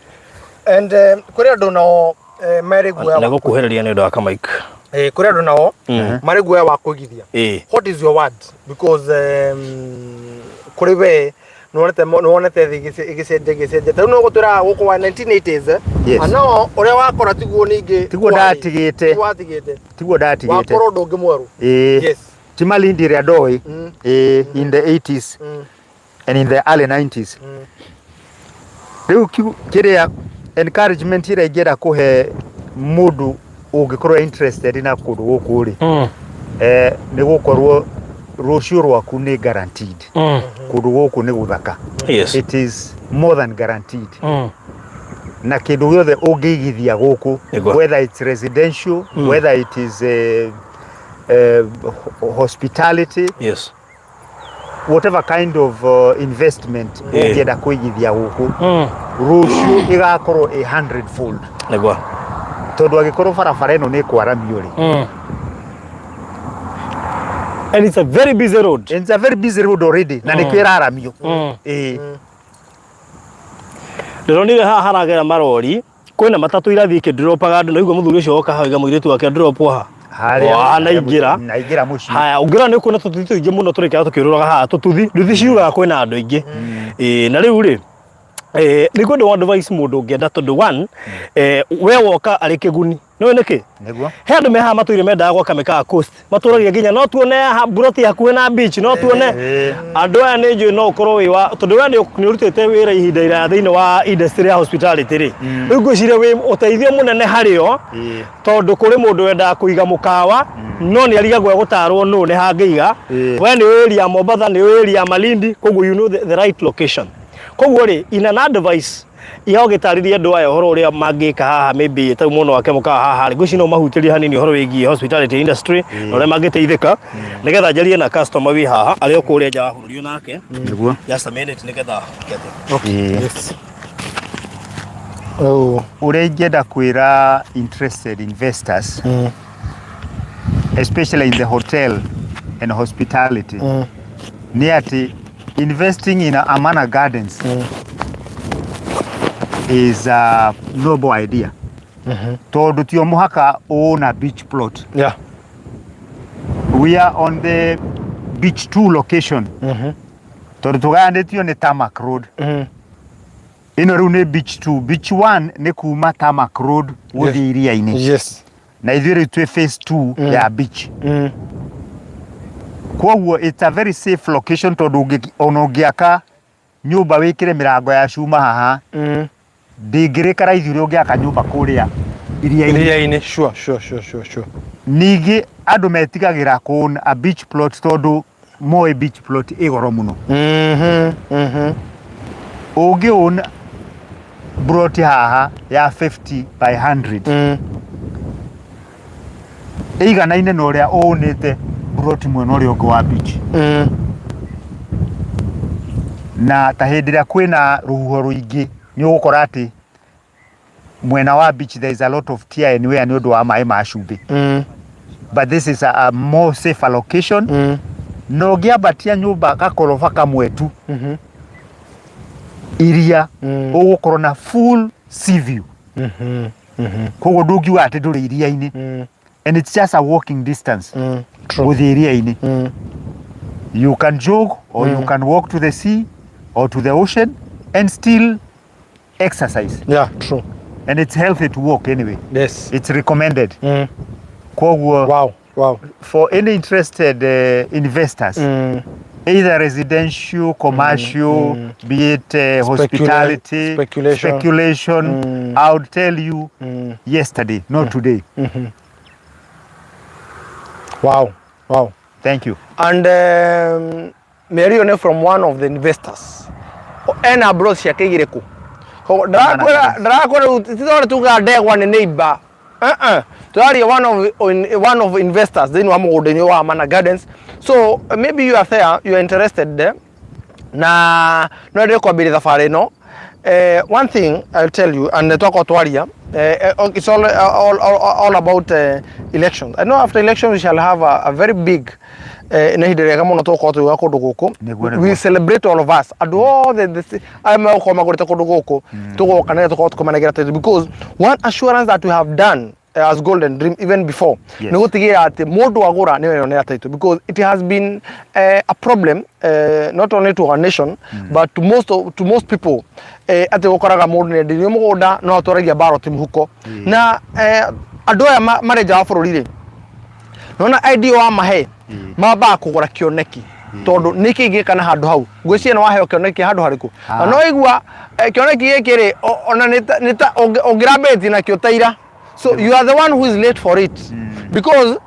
And kũrĩ andũ nao marĩ guoya Na gũkuhĩrĩria nĩ ũndũ wa kamaik. Kũrĩ andũ nao marĩ guoya wa kũigithia. What is your word? Because kũrĩ we nĩwonete thĩ ĩgĩcenjia ĩgĩcenjia. Ta rĩu no gũtwĩra gũkũ wa 1980s, no ũrĩa wakora tiguo ningĩ Tiguo ndatigĩte. Tiguo watigĩte. Tiguo ndatigĩte. Wakora ũndũ ũngĩ mwerũ. Yes. Ti Malindi ĩrĩa ndoĩ, ĩĩ, in the 80s and in the early 90s. Rĩu kĩrĩa encouragement ĩrĩa ingĩenda kũhe mũndũ ũngĩkorwo interested na kũndũ gũkũ rĩ, nĩ gũkorwo rũciũ rwaku nĩ guaranteed. Kũndũ gũkũ nĩ gũthaka. It is more than guaranteed. Na kĩndũ gĩothe ũngĩigithia gũkũ, whether it's residential, whether it is hospitality, whatever kind of investment ũngĩenda kũigithia gũkũ, rũciũ ĩgakorwo a hundredfold. Tondũ angĩkorwo barabara ĩno nĩ ĩkwaramio rĩ, And it's a very busy road. It's a very busy road already, na nĩkĩo ĩraramio. Ĩĩ. Ndĩronire haha haragera marori, kwĩna matatũ irathiĩ ikĩndropaga andũ, na igua mũthuri ũcio oka hau aiga mũirĩtu wake drop haha. Harĩa Wa, naingĩra. Naingĩra mũciĩ. Haya, ũngĩrora nĩ ũkuona tũtuthi tũingĩ mũno tũrĩkĩra tũkĩũrũraga haha, tũtuthi, nduthi ciugaga kwĩna andũ aingĩ. Ĩĩ, na rĩu rĩ, nĩ ngwenda advice mũndũ ũngĩenda tondũ one, we woka arĩ kĩguni. Nĩũĩ nĩkĩ? Nĩguo. He andũ me haha matũire mendaga gwaka mĩkawa coast. Matũragia nginya no tuone haha mburoti hakuhĩ na beach, no tuone. Andũ aya nĩ njũĩ no ũkorwo wĩ wa, tondũ we nĩ ũrutĩte wĩra ihinda iraya thĩinĩ wa industry ya hospitality rĩ. Rĩu ngwĩciria wĩ ũteithio mũnene harĩ o, tondũ kũrĩ mũndũ wendaga kũiga mũkawa, no nĩ arigagwo egũtarwo nũ nĩ hangĩiga. We nĩ ũĩ area ya Mombatha, nĩ ũĩ area ya Malindi, koguo you know the right location. Koguo rĩ, in an advice, iha ũgĩtarĩria andũ aya ũhoro ũrĩa mangĩka haha, maybe ta mũno wake mũkawa haha rĩ, ngwĩciria no ũmahutĩrie hanini ũhoro wĩgiĩ hospitality industry na ũrĩa mangĩteithĩka, nĩgetha njarie na customer wĩ haha arĩ o kũrĩa nja wa bũrũri onake. Nĩguo. Just a minute nĩgetha Yes. Oh. Ũrĩa ingĩenda kwĩra interested investors, especially in the hotel and hospitality, nĩ atĩ investing in Amana Gardens is a noble idea. Tondũ ti o mũhaka ũna beach plot. We are on the beach 2 location. Tondũ tũgayanĩtio nĩ tarmac road. Ĩno rĩu nĩ beach 2. Beach 1 nĩ kuma tarmac road gũthiĩ iria-inĩ. Na ithuĩ rĩu twĩ phase 2 ya beach. Kwoguo it's a very safe location tondũ ona ũngĩaka nyũmba wĩkĩre mĩrango ya cuma haha, ndĩngĩrĩka raithi ũrĩa ũngĩaka nyũmba kũrĩa iria-inĩ. Iria-inĩ, sure, sure, sure, sure, sure. Ningĩ andũ metigagĩra kũ a beach plot tondũ moĩ beach plot ĩ goro mũno. Ũngĩ own plot haha ya 50 by 100, ĩiganaine na ũrĩa ũnĩte plot mwena ũrĩa ũngĩ wa beach. Na ta hĩndĩ ĩrĩa kwĩna rũhuho rũingĩ nĩ ũgũkora atĩ mwena wa beach there is a lot of tear and wear nĩ ũndũ wa maĩ ma cumbĩ. But this is a more safer location. Na ũngĩambatia nyũmba gakoroba kamwe tu, iria ũgũkorwo na full sea view. Koguo ndũngiuga atĩ ndũrĩ iria-inĩ. And it's just a walking distance gũthiĩ iria-inĩ. You can jog or you can walk to the sea or to the ocean and still exercise. Yeah, true. And it's healthy to walk anyway. Yes. It's recommended. Koguo, Wow, wow. for any interested investors, either residential, commercial, be it hospitality, Speculation. speculation, I would tell you yesterday, not today. Wow, wow. Thank you. And mĩario nĩ from one of the investors. Ena bros ciake igĩrĩ kũ? Ndarakwĩra rĩu ti tondũ tugaga ndegwa nĩ neighbor. Tũraria one of investors thĩinĩ wa mũgũnda-inĩ wa Amana Gardens. So maybe you are there, you are interested there. Na no ndĩrĩ kwambĩrĩria thabarĩ ĩno. One thing I'll tell you, and twakorwo twaria, it's all about elections. I know after elections we shall have a very big, nĩ ihinda rĩega mũno tũgũkorwo tũgĩũka kũndũ gũkũ. Nĩguo, nĩguo. We celebrate all of us. Andũ othe arĩa megũkorwo magũrĩte kũndũ gũkũ, tũgoka nĩgetha tũkorwo tũkĩmanengera title, because one assurance that we have done as Golden Dream even before, nĩ gũtigĩrĩra atĩ mũndũ agũra nĩ onera title, because it has been a problem not only to our nation, but to most people, atĩ gũkoraga mũndũ nĩ endirio mũgũnda no atwaragia ballot mũhuko. Na andũ aya marĩ nja wa bũrũri rĩ, nona idea wa mahe Mambaga kũgũra kĩoneki, tondũ nĩkĩ ingĩka na handũ hau? Ngwĩciria nĩ waheo kĩoneki handũ harĩkũ? Na no igua kĩoneki gĩkĩ rĩ, ona nĩ ta ũngĩrambĩtie nakĩo ta ira. So you are the one who is late for it, because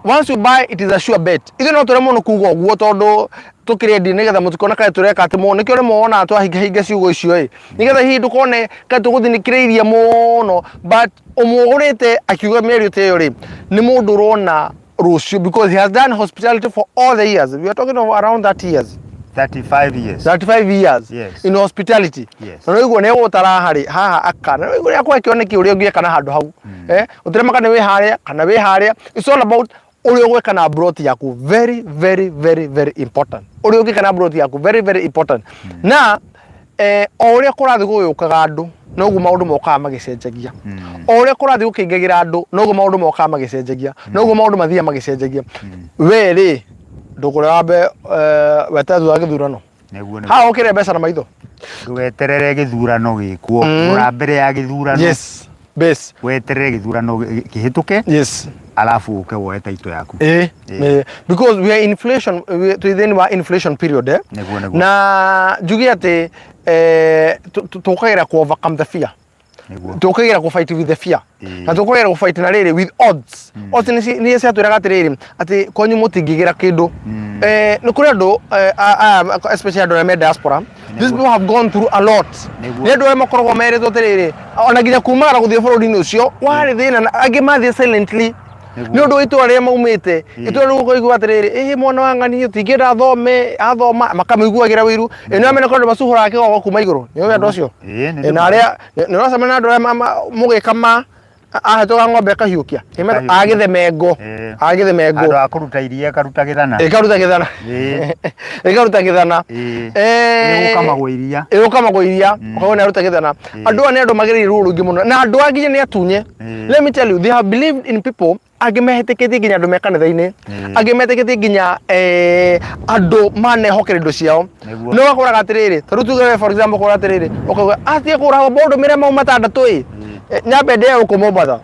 once you buy, it is a sure bet. Ithuĩ no tũremwo nĩ kuga ũguo tondũ tũkĩrendia nĩgetha mũtikona kaĩ tũreka atĩ mũno. Nĩkĩo rĩmwe wonaga twahingahinga ciugo icio ĩ, nĩgetha hihi ndũkone kaĩ tũgũthinikĩrĩirie mũno. But ũmũgũrĩte akiuga mĩario ta ĩyo rĩ, nĩ mũndũ ũrona rũciũ, because he has done hospitality for all the years. We are talking of around 30 years. 35 years. 35 years. Yes. In hospitality. Yes. Na ũiguo nĩ egũtara harĩ haha aka na ũiguo nĩ akũhe kĩoneki ũrĩa ũngĩeka na handũ hau, ũtiremaka nĩ wĩ harĩa kana wĩ harĩa. It's all about ũrĩa ũgwĩka na plot yaku. Very, very, very, very important. Ũrĩa ũngĩka na plot yaku, very, very important. Na o ũrĩa kũrathiĩ gũgĩũkaga andũ, noguo maũndũ mokaga magĩcenjagia. O ũrĩa kũrathiĩ gũkĩingagĩra andũ, noguo maũndũ mokaga magĩcenjagia, noguo maũndũ mathiaga magĩcenjagia. We rĩ, ndũgũre wambe weterere thutha wa gĩthurano? Nĩguo. Haha ũkĩrĩa mbeca na maitho. Ndũgeterere gĩthurano gĩkwo. Gũra mbere ya gĩthurano. Yes, base. Weterere gĩthurano kĩhĩtũke. Alafu ũke woe taito yaku. Because we are inflation, twĩ thĩinĩ wa inflation period. Nĩguo. Na njuge atĩ tũkagĩra ku overcome the fear. Tũkagĩra ku fight with the fear. Na tũkagĩra ku fight na rĩrĩ with odds. Odds nĩ ciatwĩraga atĩrĩrĩ, atĩ kwanyu mũtingĩgĩra kĩndũ. Nĩ kũrĩ andũ aya, especially andũ arĩa me diaspora. These people have gone through a lot. Nĩ andũ arĩa makoragwo merĩtwo atĩrĩrĩ, ona nginya kumagara gũthiĩ bũrũri-inĩ ũcio warĩ thĩna, na angĩ mathiĩ silently nĩ ũndũ wa itũra rĩrĩa maumĩte. Itũra rĩu ũkaigua atĩrĩrĩ, ĩhĩ, mwana wa ng'ani tingĩenda athome, athoma makamũiguagĩra ũiru. Ĩ, nĩ wamenya kũrĩ andũ macuhũraga kĩgogo kuma igũrũ? Nĩ ũĩ andũ acio? Ĩĩ, nĩ. Na arĩa nĩ ũracemania na andũ arĩa mũgĩka ma ahetũka ng'ombe ĩkahiũkia. Ĩkahiũkia. Agĩthe mengo. Agĩthe mengo. Handũ ha kũruta iria ĩkaruta gĩthana. Ĩkaruta gĩthana. Ĩkaruta gĩthana. Ĩgũkamagwo iria. Ĩgũkamagwo iria, ũkauga nĩ aruta gĩthana. Andũ aya nĩ andũ magereire ruo rũingĩ mũno, na andũ aya nginya nĩ atunye. Let me tell you, they have believed in people. Angĩ mehetĩkĩtie nginya andũ me kanitha-inĩ, angĩ metĩkĩtie nginya andũ manehokera indo ciao. No wakoraga atĩrĩrĩ, ta rĩu tuge we, for example, ũkora atĩrĩrĩ, ũkauga atige kũgũra mbũndũ mĩre mau matandatũ ĩ. Nyambe ndĩe gũkũ Mombatha.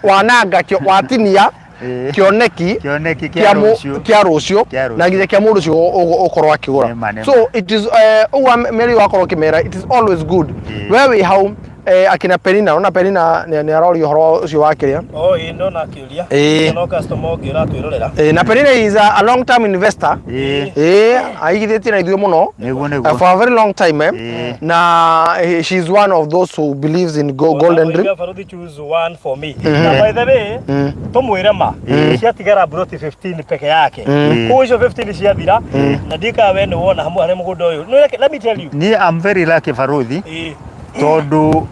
Wananga kĩo, watinia kĩoneki. Kĩoneki kĩa rũciũ. Kĩa rũciũ. Kĩa rũciũ. Na nginya kĩa mũndũ ũcio ũkorwo akĩgũra. Nĩma. So it is ũguo mĩario wakorwo ũkĩmera, it is always good. We wĩ hau, akina Penina, ona Penina nĩ aroria ũhoro ũcio wa kĩrĩa. Oh, ĩĩ, ndona akĩũria. No customer ũngĩ ũratwĩrorera. Na Penina is a long time investor. Aigithĩtie na ithuĩ mũno. Nĩguo. For a very long time. Na she is one of those who believes in golden dream. Oiga, "Baruthi, choose one for me." Na by the way, tũmwĩre ma ciatigara mburoti 15 peke yake. Koguo icio 15 ciathira, na ndikaga we nĩ wona hamwe harĩa mũgũnda ũyũ. No, let me tell you. Niĩ am very lucky, Baruthi, tondũ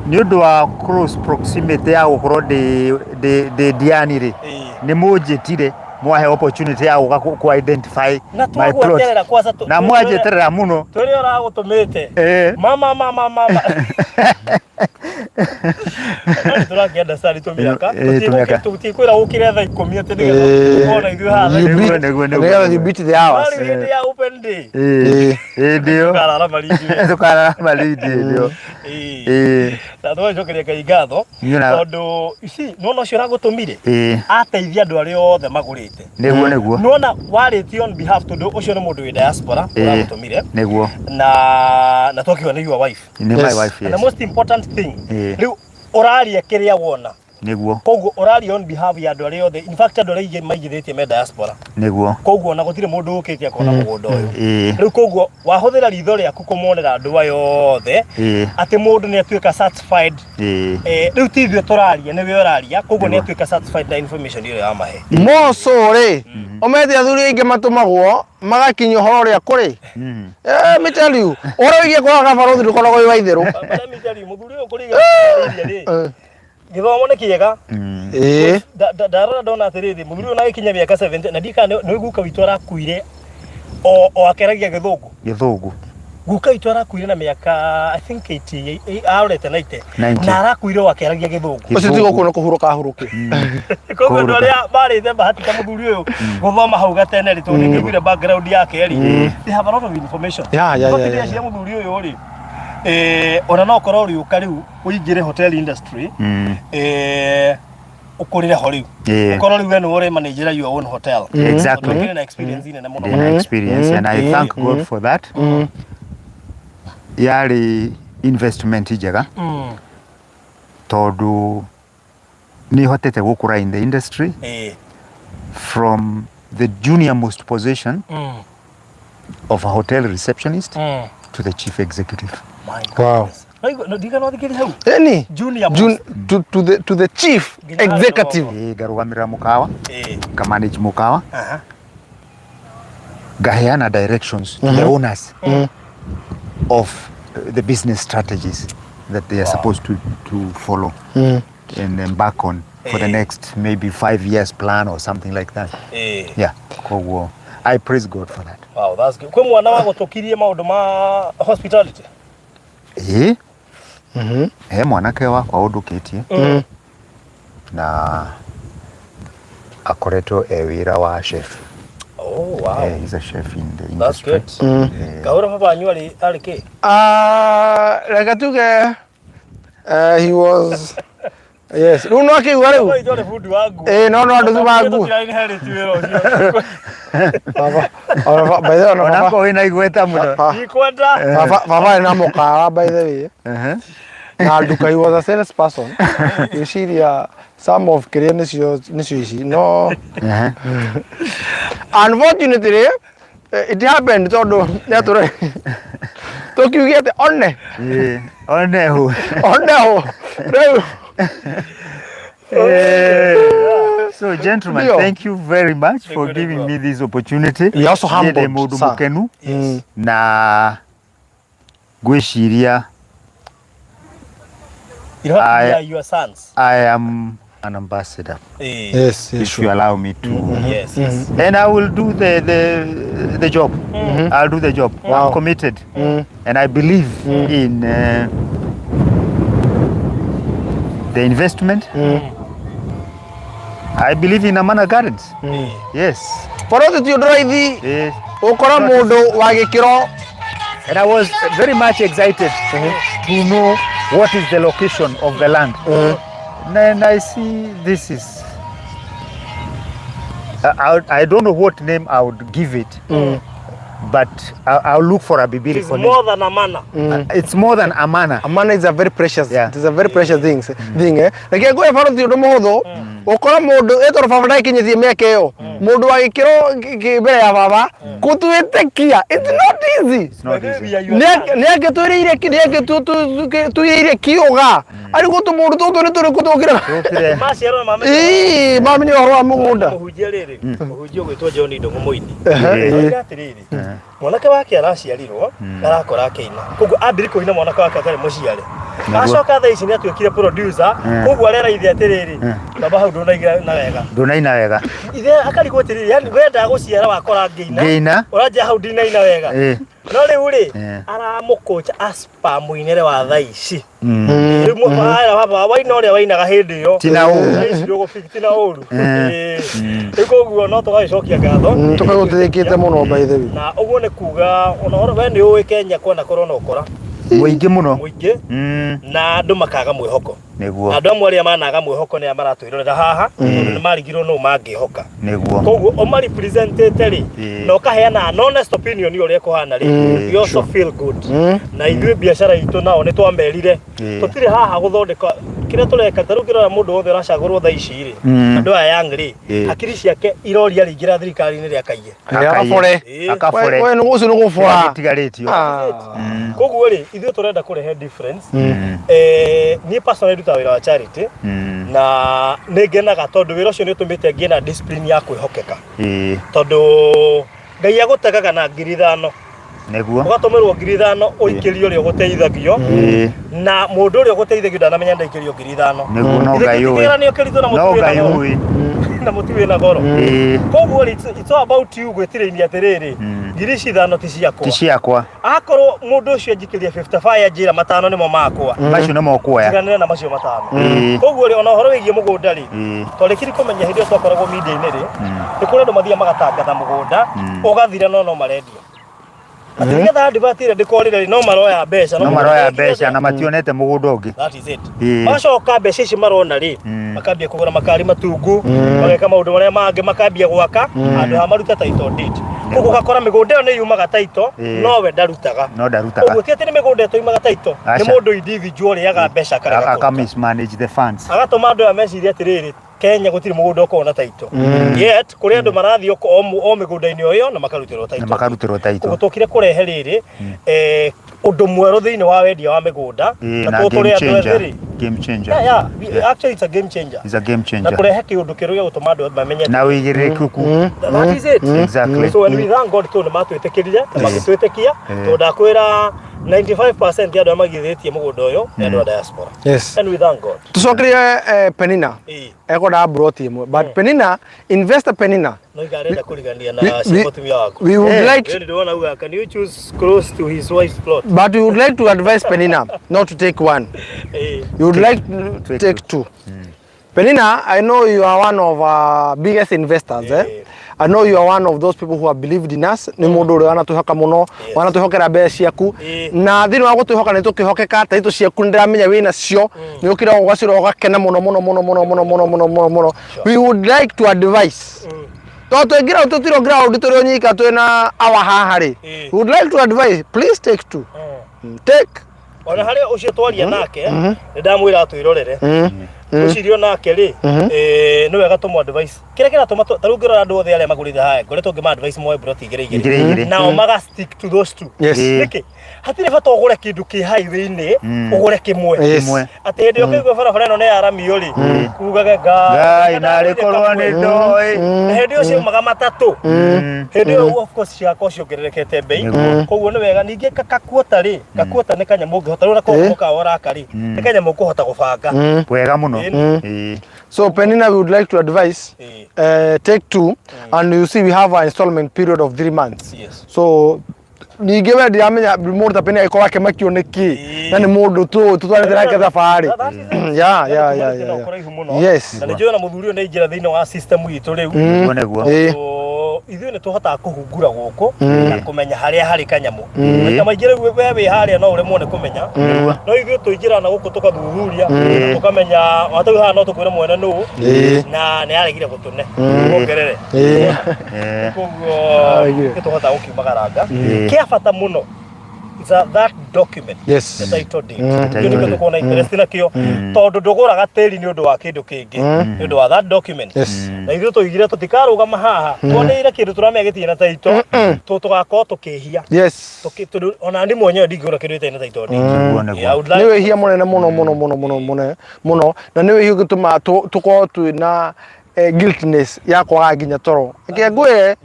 nĩ ũndũ wa close proximity ya gũkorwo ndĩ Diani rĩ, nĩ mũnjĩtire mwahe opportunity ya gũka ku identify Na my plot. twagweterera kwanza Na mwanjeterera mũno. Twĩre ũragũtũmĩte. Mama, mama, mama. No nĩ tũrakĩenda cari tũmĩaka. Tũmĩaka. Tũtikwĩra ũkĩre thaa 10 atĩ nĩgetha ũkorwo na ithuĩ haha thaa You 10. Nĩguo. Nĩgetha you beat the hours. Rĩu hĩndĩ ya open day. Hĩndĩ ĩyo Tũkarara Malindi. Tũkarara Malindi hĩndĩ ĩyo. Na tũgacokeria Ngai ngatho Niĩ tondũ you see, nĩwona ũcio ũragũtũmire ateithia andũ arĩa othe magũrĩte. Nĩguo. Nĩwona warĩtie on behalf, tondũ ũcio nĩ mũndũ wĩ diaspora ũragũtũmire. Na twakiuga nĩ your wife. Nĩ my wife. And the Yes. most important thing, rĩu ũraria kĩrĩa wona. Koguo ũraria on behalf ya andũ arĩa othe, in fact andũ arĩa aingĩ maigithĩtie me diaspora. Koguo ona gũtirĩ mũndũ ũkĩte akona mũgũnda ũyũ. Rĩu koguo wahũthĩra ritho rĩaku kũmonera andũ aya othe atĩ mũndũ nĩ atuĩka satisfied. Rĩu ti ithuĩ tũraria, nĩwe ũraria, koguo nĩ atuĩka satisfied na information ĩrĩa wamahe. More so rĩ, ũmete athuri aingĩ matũmagwo magakinyia ũhoro ũrĩa kũrĩ. Me tell you, ũhoro wĩgiĩ kwaga barothi ndũkoragwo wĩ wa itherũ. But let me tell you, mũthuri ũyũ kũrigana rĩ, gĩthomo nĩ kĩega. Ndarora ndona atĩrĩrĩ, mũthuri ũyũ nagĩkinya mĩaka 70, na ndikana nĩ guka witũ arakuire o akĩaragia gĩthũngũ. Gĩthũngũ. Guka witũ arakuire na mĩaka, I think, 80, arorete 90. 90. Na arakuire o akĩaragia gĩthũngũ. Ũcio ti gũkũ nĩ kũhurũka ahurũke. Koguo andũ arĩa marĩte bahati ta mũthuri ũyũ gũthoma hau gatene rĩ, tondũ nĩngĩiguire background yake rĩ, they have a lot of information. But ndĩreciria mũthuri ũyũ rĩ, ona no korwo ũrĩũka rĩu ũingĩre hotel industry, Ũkũrĩre ho rĩu. Ũkorwo rĩu we nĩwe ũrĩ manager your own hotel. Exactly. Tondũ ũkĩrĩ na experience nene mũno. Ndĩna experience and I thank God for that. Yarĩ investment njega tondũ nĩ hotete gũkũra in the industry from the junior most position of a hotel receptionist to the chief executive. My Wow. goodness. No, ndigana thikĩrĩria hau. Eni Junior Jun, most. to the chief Nginya harĩa executive. Ĩĩ, ngarũgamĩrĩra mũkawa, ngamanage mũkawa, ngaheana directions to the owners of the business strategies that they are supposed to follow and embark on for the next maybe 5 years plan or something like that. Yeah, koguo I praise God for that. Wow, that's good. Kwĩ mwana wa gũtũkirie maũndũ ma hospitality? Ĩĩ, he mwanake wakwa ũndũkĩtie na akoretwo e wĩra wa chef. Oh, wow. He's a chef in the That's industry. good. Kahũra baba wanyu arĩ kĩ? Reke tuge he was, yes, rĩu no akĩigua rĩu. Baba witũ arĩ bundi wa nguo. Ĩĩ, no andũ ti ma nguo. Tũtira inherit wĩra ũcio. Baba ona by the way, ona baba Onako wĩna igweta mũno. Ndikwenda. Baba arĩ na mũkawa, by the way, na nduka. He was a salesperson. Gwĩciria some of kĩrĩa nĩcio ici no unfortunately it happened tondũ nĩatũre tũkiuge atĩ one. Ĩĩ, one hu. One ho rĩu. So gentlemen, Ndio. thank you very much for Good giving work. me this opportunity. We are also Niĩ ndĩ humbled, mũndũ sir. mũkenu na ngwĩciria You have to I- be your sons. I am an ambassador, Yes. if you allow me to. And I will do the job. I'll do the job. Wow. I'm committed. And I believe in the investment. I believe in Amana Gardens. Yes. Borothi ti ũndũ raithi ũkora mũndũ wa gĩkĩro. And I was very much excited to know what is the location of the land. And I see this is. I don't know what name I would give it, but I'll look for a It's biblical name. more than Amana. It's more than Amana. Amana is a very precious, it is a very precious thing, eh. Reke ngwĩre baro ti ũndũ mũhũthũ ũkora mũndũ ĩtoro baba ndakinyĩtie mĩaka ĩyo, mũndũ wa gĩkĩro kĩ mbere ya baba gũtwĩtĩkia, it's not easy. It's not easy. We are your sons. Nĩ angĩtwĩrĩire nĩ angĩtwĩrĩire kiũga arĩ gũtũ mũndũ tũtũ nĩ tũrĩkũ tũkĩra. Tũkire. Maciaro na mamenya. Ĩĩ, mamenya ũhoro wa mũgũnda. Mũhunjia rĩrĩ, mũhunjia ũgwĩtwo John Ndũng'ũ Mũini. Ĩĩ. Oiga atĩrĩrĩ, mwanake wake araciarirwo arakora akĩina, koguo ambiri kũina mwanake wake atarĩ mũciare. Acoka thaa ici nĩ atuĩkire producer, koguo arera ithe atĩrĩrĩ, baba hau ndũnaiga na wega. Ndũnaina wega. Ithe akarigwo atĩrĩrĩ, yani wendaga gũciara wakora ngĩina. Ngĩina. Ũranjia hau ndinaina wega. No rĩu rĩ, aramũkũnja aspa mũinĩre wa thaa ici. Rĩu ara baba waina ũrĩa wainaga hĩndĩ ĩyo. Ti na ũru. Thaa ici ndũgũbik- ti na ũru. Ĩĩ. Rĩu koguo no tũgagĩcokia ngatho. Tũkagũtĩkĩte mũno, by the way. Na ũguo nĩ kuga ona ũhoro we nĩ ũĩ Kenya kwana korwo na ũkora Mũingĩ mũno. mũingĩ na andũ makaga mwĩhoko. Nĩguo. Andũ amwe arĩa managa mwĩhoko nĩ arĩa maratwĩrorera haha tondũ nĩ marigirwo nũ mangĩhoka. Koguo ũmarepresentĩte rĩ na ũkaheana an honest opinion ũrĩa ĩkũhana rĩ, you also feel good. Na ithuĩ biacara itũ nao nĩ twamerire tũtirĩ haha gũthondeka kĩrĩa tũreka. Ta rĩu kĩrora mũndũ wothe ũracagũrwo thaa ici rĩ, andũ aya young rĩ, hakiri ciake iroria rĩingĩra thirikari-inĩ rĩa kaiye. Akabore. Akabore. We nĩ ũcio nĩ gũbora. Gĩtigarĩtio. Koguo rĩ, ithuĩ tũrenda kũrehe difference. Niĩ personally ndutaga wĩra wa charity na nĩ ngenaga tondũ wĩra ũcio nĩ ũtũmĩte ngĩe na discipline ya kwĩhokeka, tondũ Ngai agũtegaga na 5,000. Ũgatũmĩrwo 5,000 ũikĩrie ũrĩa ũgũteithagio, na mũndũ ũrĩa ũgũteithagio ndanamenya ndaikĩrio 5,000. Nĩguo, no Ithe Ngai ũĩ. kĩgeranio kĩritũ na No mũtu wĩna Ngai goro. ũĩ. Na mũtu wĩna goro. Koguo rĩ, it's all about you gwĩtirĩinia atĩrĩrĩ, ngiri ici ithano ti ciakwa. Ti ciakwa. Akorwo mũndũ ũcio anjikĩria 55 anjĩra matano nĩmo makwa, Macio nĩmo ũkuoya. tiganĩra na macio matano. Koguo rĩ, ona ũhoro wĩgiĩ mũgũnda rĩ, twarĩkiri kũmenya hĩndĩ ĩyo twakoragwo media-inĩ rĩ, nĩ kũrĩ andũ mathiaga magatangatha mũgũnda ũgathira no marendia. Atĩ nĩgetha advert ĩrĩa ndĩkorĩre rĩ, no maroya mbeca. No maroya mbeca na mationete mũgũnda ũngĩ. That is it. Ĩĩ. Macoka mbeca ici marona rĩ, makambia kũgũra makari matungu, mageka maũndũ marĩa mangĩ, makambia gwaka handũ ha marute title deed. Koguo ũgakora mĩgũnda ĩyo nĩ yumaga title, no we ndarutaga. No ndarutaga. Koguo ti atĩ nĩ mĩgũnda ĩtoimaga title, nĩ Aca. mũndũ individual ũrĩaga mbeca akarega Aka kũruta. mismanage the funds. Agatũma andũ aya mecirie atĩrĩrĩ, Kenya gũtirĩ mũgũnda ũkoragwo na title. Yet kũrĩ andũ marathiĩ o mĩgũnda-inĩ o ĩyo na makarutĩrwo title. Na makarutĩrwo title. Koguo tũkire kũrehe rĩrĩ ũndũ mwerũ thĩinĩ wa wendia wa mĩgũnda. Na Na tondũ game tũrĩ andũ changer. ethĩ rĩ. Game changer. Yeah, yeah. Actually it's a game changer. It's a game Na changer. kũrehe kĩũndũ kĩerũ gĩa gũtũma andũ mamenye. Na ũigĩrĩrĩku. That is it. Exactly. So and we thank God tondũ nĩ matwĩtĩkĩrire na magĩtwĩtĩkia tondũ ndakwĩra 95% ya andũ arĩa magithĩtie mũgũnda ũyũ nĩ andũ a diaspora. Yes. And we thank God. Tucokerie Penina. Ĩĩ. Ekwendaga broti ĩmwe. But Penina, investor Penina. No iga arenda kũrigania na cia mũtumia waku. We would like Wewe ndĩrona uga can you choose close to his wife's plot? But we would like to advise Penina not to take one. Ĩĩ. You would like to take two. Penina, I know you are one of our biggest investors. Eh? I know you are one of those people who have believed in us. Nĩ mũndũ ũrĩa wanatwĩhoka mũno, wanatwĩhokera mbeca ciaku. Na thĩinĩ wa gũtwĩhoka nĩ tũkĩhokeka, taitũ ciaku nĩ ndĩramenya wĩ nacio. Nĩ ũkĩra ũgacĩra ũgakena mũno mũno mũno mũno mũno mũno mũno mũno mũno. We would like to advise. Tondũ tũingĩra tũtirĩ ground tũrĩ o nyika twĩna awa haha rĩ. We would like to advise, please take two. Take Ona harĩa ũcio twaria nake nĩ ndamwĩra atwĩrorere. Ngwĩciria onake rĩ, nĩ wega tũmũ advice. Kĩrĩa kĩratũma ta rĩu ngĩrora andũ othe arĩa magũrĩte haha, ngoretwo ngĩma advice moe broti igĩrĩ igĩrĩ. Igĩrĩ igĩrĩ. Nao maga stick to those two. Yes. Nĩkĩ? Hatirĩ bata ũgũre kĩndũ kĩ highway-inĩ, ũgũre kĩmwe. Yes. Kĩmwe. Atĩ hĩndĩ ĩyo ũkĩigua barabara ĩno nĩ yaramio rĩ, ugage Ngai narĩ korwo nĩ ndoĩ. Na hĩndĩ ĩyo ciaumaga matatũ. Hĩndĩ ĩyo of course cigakorwo ciongererekete mbei. Koguo nĩ wega ningĩ kakuota rĩ, kakuota nĩ kanyamũ ũngĩhota rĩu nako mũkawa ũraka rĩ, nĩ kanyamũ ũkũhota gũbanga. Wega mũno. Ĩĩ. So Penina, we would like to advise take two, and you see we have an installment period of 3 months. Yes. So ningĩ we ndiramenya mũndũ ta Penina agĩkorwo akĩmakio nĩ kĩ na nĩ mũndũ tũ tũtwarĩte nake thabarĩ. Yeah, yeah, yeah, yeah, yeah. Yes. Na nĩ njũĩ ona mũthuri ũyũ nĩ aingĩra thĩinĩ wa system itũ rĩu. Nĩguo nĩguo. So, ithuĩ nĩ tũhotaga kũhungura gũkũ na kũmenya harĩa harĩ kanyamũ. Maita maingĩ rĩu we wĩ harĩa no ũremwo nĩ kũmenya. No ithuĩ tũingĩraga na gũkũ tũkathuthuria na tũkamenya ona ta rĩu haha no tũkwĩre mwene nũ na nĩ aregire gũtũne wongerere. Koguo nĩ tũhotaga gũkiumagaranga. Kĩa bata mũno is that document. Yes. The title deed. Kĩu nĩkĩo tũkoragwo na interest nakĩo tondũ ndũgũraga tĩri nĩ ũndũ wa kĩndũ kĩngĩ nĩ ũndũ wa that document. Yes. Na ithuĩ tũigire tũtikarũgama haha tuoneire kĩndũ tũramenya gĩtirĩ na title tũgakorwo tũkĩhia. Yes. Tondũ ona niĩ mwenyewe ndingĩgũra kĩndũ gĩtarĩ na title deed. Nĩguo nĩguo. Yeah, I would Nĩ like wĩhia mũnene mũno mũno mũno mũno mũno mũno na nĩ wĩhia ũngĩtũma tũkorwo twĩna guiltiness ya kwaga nginya toro. Reke ngwĩre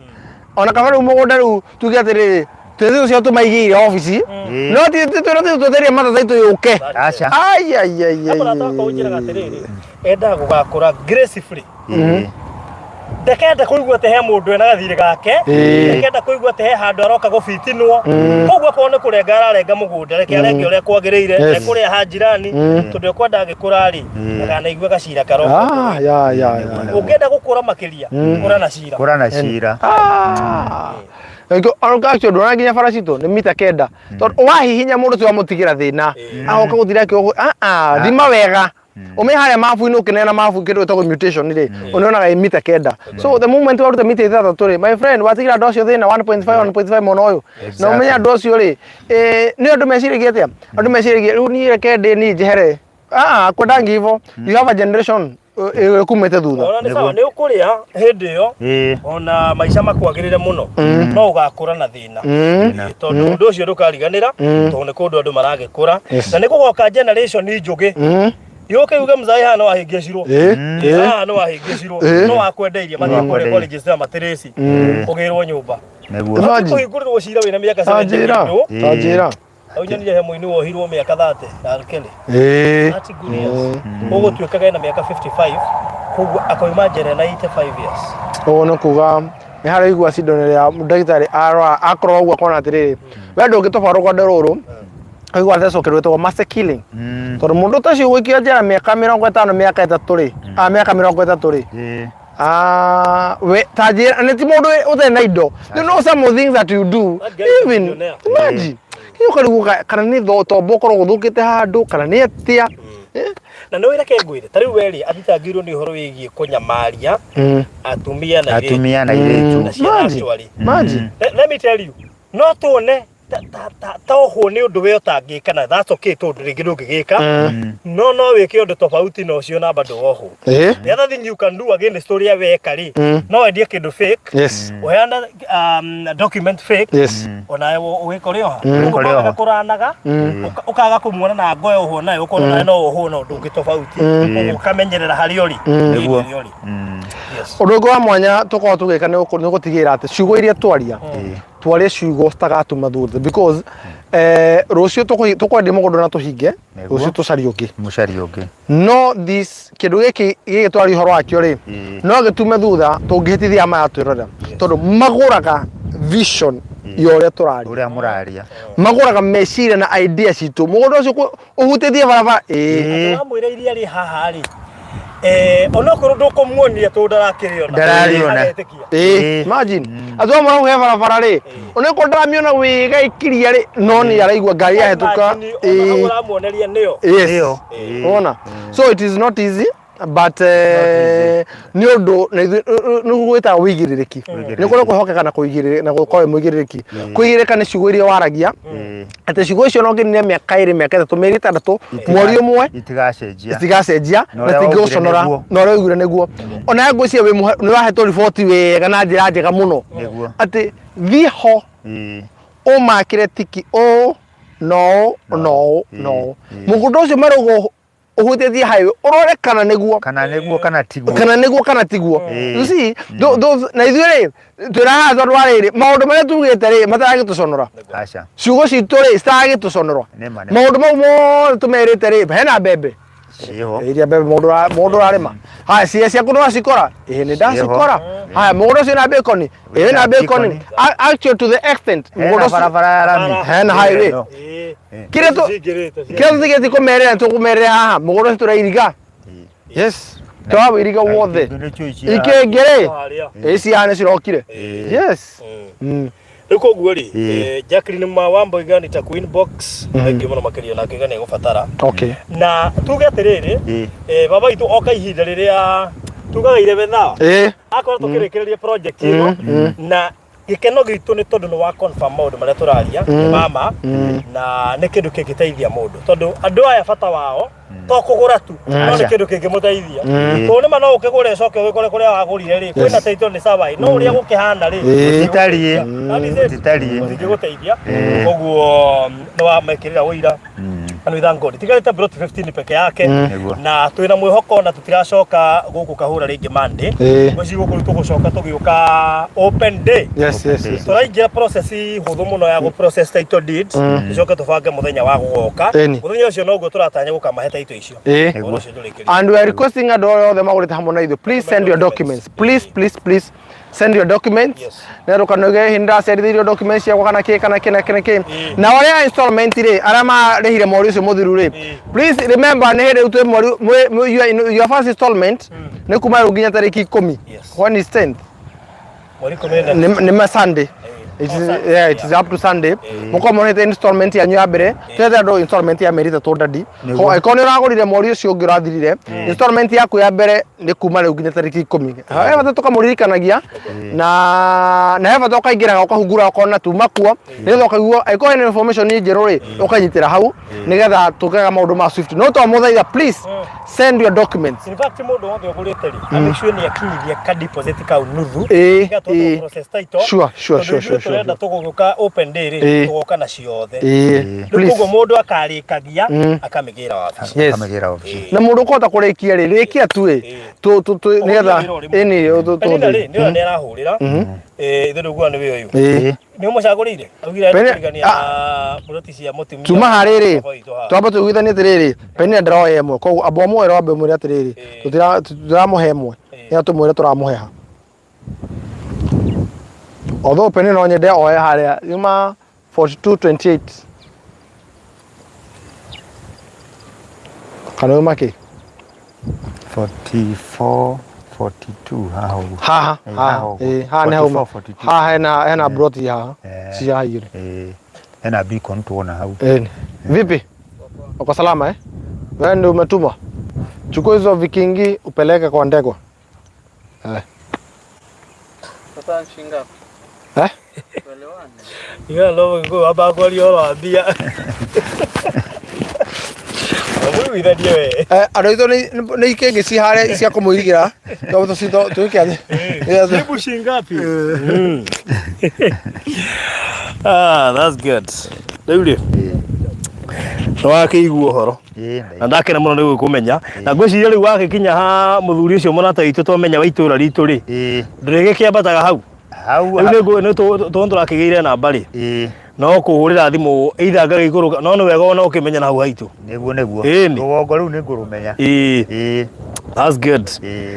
ona kaba rĩu mũgũnda rĩu tuge atĩrĩrĩ twĩthĩ ũcio tũmaigĩire obici no ti twetereire matata itũ yũke. Aca. Ai ai ai ai. Mũrata wakwa ũnjĩraga atĩrĩrĩ endaga gũgakũra gracefully. Ndekenda kũigua atĩ he mũndũ ena gathirĩ gake, ndekenda kũigua atĩ he handũ aroka gũbitinwo. Koguo akorwo nĩ kũrenga ararenga mũgũnda, reke arenge ũrĩa kwagĩrĩire, ekũrĩa ha jirani, tondũ ekwenda agĩkũra rĩ, ndakanaigue gacira karoka. Ah, ya ya ya. Ũngĩenda gũkũra makĩria, kũra na cira. Kũra na cira. Ah. Nĩkĩo actually ndũrona nginya bara citũ nĩ mita kenda tondũ wahihinya mũndũ ti wamũtigĩra thĩna agoka gũthira akĩogo ah thima wega ũmenye harĩa mabu-inĩ ũkĩneana mabu kĩndũ gĩtagwo mutation rĩ ũnionaga ĩ mita kenda so the moment waruta mita ithathatũ rĩ my friend watigĩra andũ acio thĩna 1.5 1.5 mwena ũyũ na ũmenye andũ acio rĩ nĩ andũ meciragia atĩa andũ meciragia rĩu niĩ reke ndĩ niĩ njehere ah kwendangi hivyo you have a generation ĩkumĩte thutha Ona nĩ sawa nĩ ũkũrĩa hĩndĩ ĩyo ona maica makwagĩrĩre mũno no ũgakũra na thĩna tondũ ũndũ ũcio ndũkariganĩra tondũ nĩ kũndũ andũ maragĩkũra na nĩ gũgoka generation njũgĩ yũke yuge mzai haha no wahĩngĩcirwo haha no wahĩngĩcirwo no wakwendeirie mathiĩ kũrĩa colleges na matirĩci ũgĩrwo nyũmba Nĩguo. Imagine. kũhingũrĩrwo cira wĩna mĩaka Ta njĩra 72 ta njĩra Hau nyonire he mũini wohirwo mĩaka 30 R. Kelly. Ĩĩ. 30 good years. Ũgũtuĩkaga ena mĩaka 55 koguo akoima njera na 85 years. Ũguo nĩ kuga nĩ harĩa igua cindano rĩa ndagĩtarĩ arora akorwo ũguo akona atĩrĩrĩ we ndũngĩtoba rũgonde rũrũ aigua athecwo kĩndũ gĩtagwo master killing tondũ mũndũ ta ũcio ũgũikio njera mĩaka 50 mĩaka 3 rĩ a mĩaka 30 rĩ Ah, we ta njĩra nĩ ti mũndũ ũtarĩ na indo. You know some of things that you do That guy is a even millionaire. imagine. Hiyo ũkarigwo kana nĩ tombo ũkoragwo ũthũkĩte handũ kana nĩ atĩa. Na nĩ reke ngwĩre ta rĩu we rĩ athitangirwo nĩ ũhoro wĩgiĩ kũnyamaria atumia na airĩtu Atumia na airĩtu. na ciana Imagine. actually. Imagine. Let me tell you, no tuone ta ohwo nĩ ũndũ we ũtangĩka na that's okay tondũ rĩngĩ ndũngĩgĩka no wĩke ũndũ tofauti na ũcio na bado wohwo. The other thing you can do against ũrĩa weka rĩ, no wendie kĩndũ fake, ũheane document fake, onawe ũgĩka ũrĩ oha. Ũguo Ũrĩ oha. ũkaga kũranaga, ũkaga kũmuona na ngoya ũhwo nayo, ũkona nawe no ũhwo na ũndũ ũngĩ tofauti. Ũguo ũkamenyerera harĩa ũrĩ. Nĩguo. Harĩa ũrĩ. Yes. Ũndũ ũngĩ wa mwanya tũkoragwo tũgĩka nĩ gũtigĩrĩra atĩ ciugo iria twaria, twarie ciugo citagatuma thutha, because rũciũ tũkwendia mũgũnda na tũhinge, Nĩguo. rũciũ tũcarie ũngĩ. Mũcari ũngĩ. No this kĩndũ gĩkĩ gĩgĩ twaria ũhoro wakĩo rĩ, no gĩtume thutha tũngĩhĩtithia maya twĩrorera, tondũ magũraga vision ya ũrĩa tũraria, Ũrĩa mũraria. Magũraga meciria na idea citũ. Mũgũnda ũcio ũhutĩtie barabara ĩĩ. Wamwĩra iria rĩ haha rĩ, onokorwo ndũkũmuonia tondũ ndarakĩrĩona. Ndararĩona. Aretĩkia. Ĩĩ, imagine atĩ wamwĩra hau he barabara rĩ, onokorwo ndaramĩona wega ĩkiria rĩ, no nĩ araigua ngari yahĩtũka. Imagine, ona hau ũramuoneria nĩyo. Yes. Nĩyo. Wona, so it is not easy, but nĩ ũndũ na ithuĩ nĩ gwĩtaga wĩigĩrĩrĩki, nĩ kũrĩ kwĩhokeka na kũigĩrĩrĩka na gũkorwo wĩ mũigĩrĩrĩki. Kũigĩrĩrĩka nĩ ciugo iria waragia, atĩ ciugo icio no ngĩnine mĩaka 2, mĩaka 3, mĩeri 6, mweri 1, Itigacenjia. itigacenjia Na na ũrĩa waugire itingĩgũconora. nĩguo. Na ũrĩa waugire nĩguo. Ona ngwĩciria nĩ wahetwo riboti wega na njĩra njega mũno, Nĩguo. atĩ thiĩ ho, ũmakĩre tiki ũũ na ũũ na ũũ na ũũ, mũgũnda ũcio marauga ũhutĩtie highway, ũrore kana nĩguo. Kana nĩguo kana tiguo. Kana nĩguo kana tiguo. You see, na ithuĩ rĩ twĩra haha tondũ wa rĩrĩ, maũndũ marĩa tugĩte rĩ mataragĩtũconora. Aca. Ciugo citũ rĩ citaragĩtũconora. Nĩma, nĩma. Maũndũ mau mothe tũmerĩte rĩ, hena mbembe Ciĩho. Iria mbembe mũndũ ũrarĩma haya, cia ciaku nĩ wacikora? Ĩĩ, nĩ ndacikora. Haya, mũgũnda ũcio na bacon, ĩĩ, na bacon. Actually, to the extent Hena mũgũnda ũcio barabara ya rami. Hena highway. Ĩno. Kĩrĩa tũtigĩti kũmerĩra tũkũmerĩra haha, mũgũnda ũcio tũrairiga, yes, tũrawĩiriga wothe. Nĩcio ici. Ikĩngĩ rĩ, ĩ ciana cirokire, yes. Rĩu koguo rĩ, Jacqueline Mawambo iga nĩ ta inbox, thank you mũno makĩria, nake iga nĩ egũbatara. Na tuge atĩrĩrĩ, baba itũ oka ihinda rĩrĩa tugaga irebe thaa akorwo tũkĩrĩkĩrĩria project ĩno, na gĩkeno gitũ nĩ tondũ nĩ wa confirm maũndũ marĩa tũraria nĩ mama, na nĩ kĩndũ kĩngĩteithia mũndũ, tondũ andũ aya bata wao to kũgũra tu, no nĩ Aca. kĩndũ kĩngĩmũteithia, tondũ nĩma no ũkĩgũre ũcoke ũgĩkore kũrĩa wagũrire rĩ kwĩna title nĩ sawa, no ũrĩa gũkĩhana rĩ Gũtitariĩ. That is it. Gũtitariĩ. Gũtingĩgũteithia. Koguo nĩ wamekĩrĩra ũira, and we thank God tigarĩte plot 15 peke yake. Nĩguo. Na twĩna mwĩhoko na tũtiracoka gũkũ kahũra rĩngĩ Monday. Ngwĩciria gũkũ rĩu tũgũcoka tũgĩũka open day. Yes. Tũraingĩra process hũthũ mũno ya gũ process title deeds, tũcoke tũbange mũthenya wa gũgoka. Mũthenya ũcio noguo tũratanya gũkamahe title icio. Ũhoro ũcio ndũrĩkĩrĩte. And we are requesting andũ othe magũrĩte hamwe na ithuĩ, please send your documents, please, please, please send your documents. Na ndũkanoige hihi ndĩracerithĩirio documents ciakwa kana kĩ kana kĩ na kĩ na kĩ. Na arĩa installment rĩ, arĩa marĩhire mweri ũcio mũthiru rĩ, please remember nĩ hĩndĩ rĩu twĩ mweri your first installment nĩ kuma rĩu nginya tarĩki 10. When is 10th? Mweri 14. Nĩ ma Sunday. It Oh, is, Sunday, yeah, it is up to Sunday. Mũkorwo monete installment yanyu ya mbere, twethe andũ installment ya mĩeri 3 ndadi. Angĩkorwo nĩ ũragũrire mweri ũcio ũngĩ ũrathirire, installment yaku ya mbere nĩ kuma rĩu nginya tarĩki 10. He bata tũkamũririkanagia na he bata ũkaingĩraga ũkahungura ũkona tuma kuo, nĩgetha ũkaigua angĩkorwo hena information njerũ rĩ, ũkanyitĩra hau nĩgetha tũkega maũndũ ma swift. No twamũthaitha, please send your documents. In fact, mũndũ wothe ũgũrĩte rĩ, make sure nĩ akinyithia ka deposit kau nuthu, nĩgetha tũhote gũ-process title. Sure, Tondũ sure, ithuĩ sure. tũrenda tũgũgĩũka open day rĩ, tũgoka na ciothe. Rĩu Please. koguo mũndũ akarĩkagia akamĩgĩra wabici. Yes. Akamĩgĩra wabici. Na mũndũ ũkũhota kũrĩkia rĩ, rĩkia tu ĩ. Tu tu tu nĩgetha Ũgũthiĩ wĩra ũrĩmwe. ĩni tu Penina rĩ, nĩwe nĩ arahũrĩra. Ithuĩ ndũguo nĩ wĩ ũyũ. Nĩ ũmũcagũrĩire? Augire Penina- kũrigania na buroti cia mũtumia. Tuma harĩ rĩ, Baba witũ haha. twamba tũiguithanie atĩrĩrĩ, Penina ndaroya ĩmwe, koguo amba ũmwĩre, wambe ũmwĩre atĩrĩrĩ, tũtiramũhe ĩmwe, nĩgetha tũmwĩre tũramũhe ha. Although Penina no nyende oe harĩa yuma 4228 kana yuma kĩ? 44. 42 haha ũguo. Haha. Eh, Haha. haha ũguo. Eh, haha nĩ hauma. 44, 42. Haha hena broti haha. Eh. Cia igĩrĩ. Eh, hena beacon tuona hau. Eh. Vipi? Uko salama eh? Wewe ndio umetumwa. Chukua hizo vikingi upeleke kwa Ndegwa. Eh. Sasa ni shilingi ngapi? Eh? Tuelewane. Iga no gĩkũyũ wambaga kwaria ũhoro wa mbia. Mũiguithanie we. Eh, andå aitå nä ikĩngĩ ciharä cia kå må irigä ra tå kä athä Hebu shilingi ngapi? Mm. Ah, that's good. Rĩu rĩ, nĩ wakĩigua ũhoro Ĩĩ, na ndakena mũno nĩ gũkũmenya na ngwĩciria rĩu wagĩkinya ha mũthuri ũcio mũrata witũ twamenya wa itũra ritũ rĩ Ĩĩ, ndũrĩgĩkĩambataga hau hau rĩu nĩ tondũ tũrakĩgĩire namba rĩ Ĩĩ, no kũhũrĩra thimũ either ngagĩikũrũka no nĩ wega ona ũkĩmenya na hau haitũ. Nĩguo nĩguo. Ĩĩ-ni. Rũgongo rũu nĩ ngũrũmenya. Ĩĩ, Ĩĩ, that's good. ĩĩ.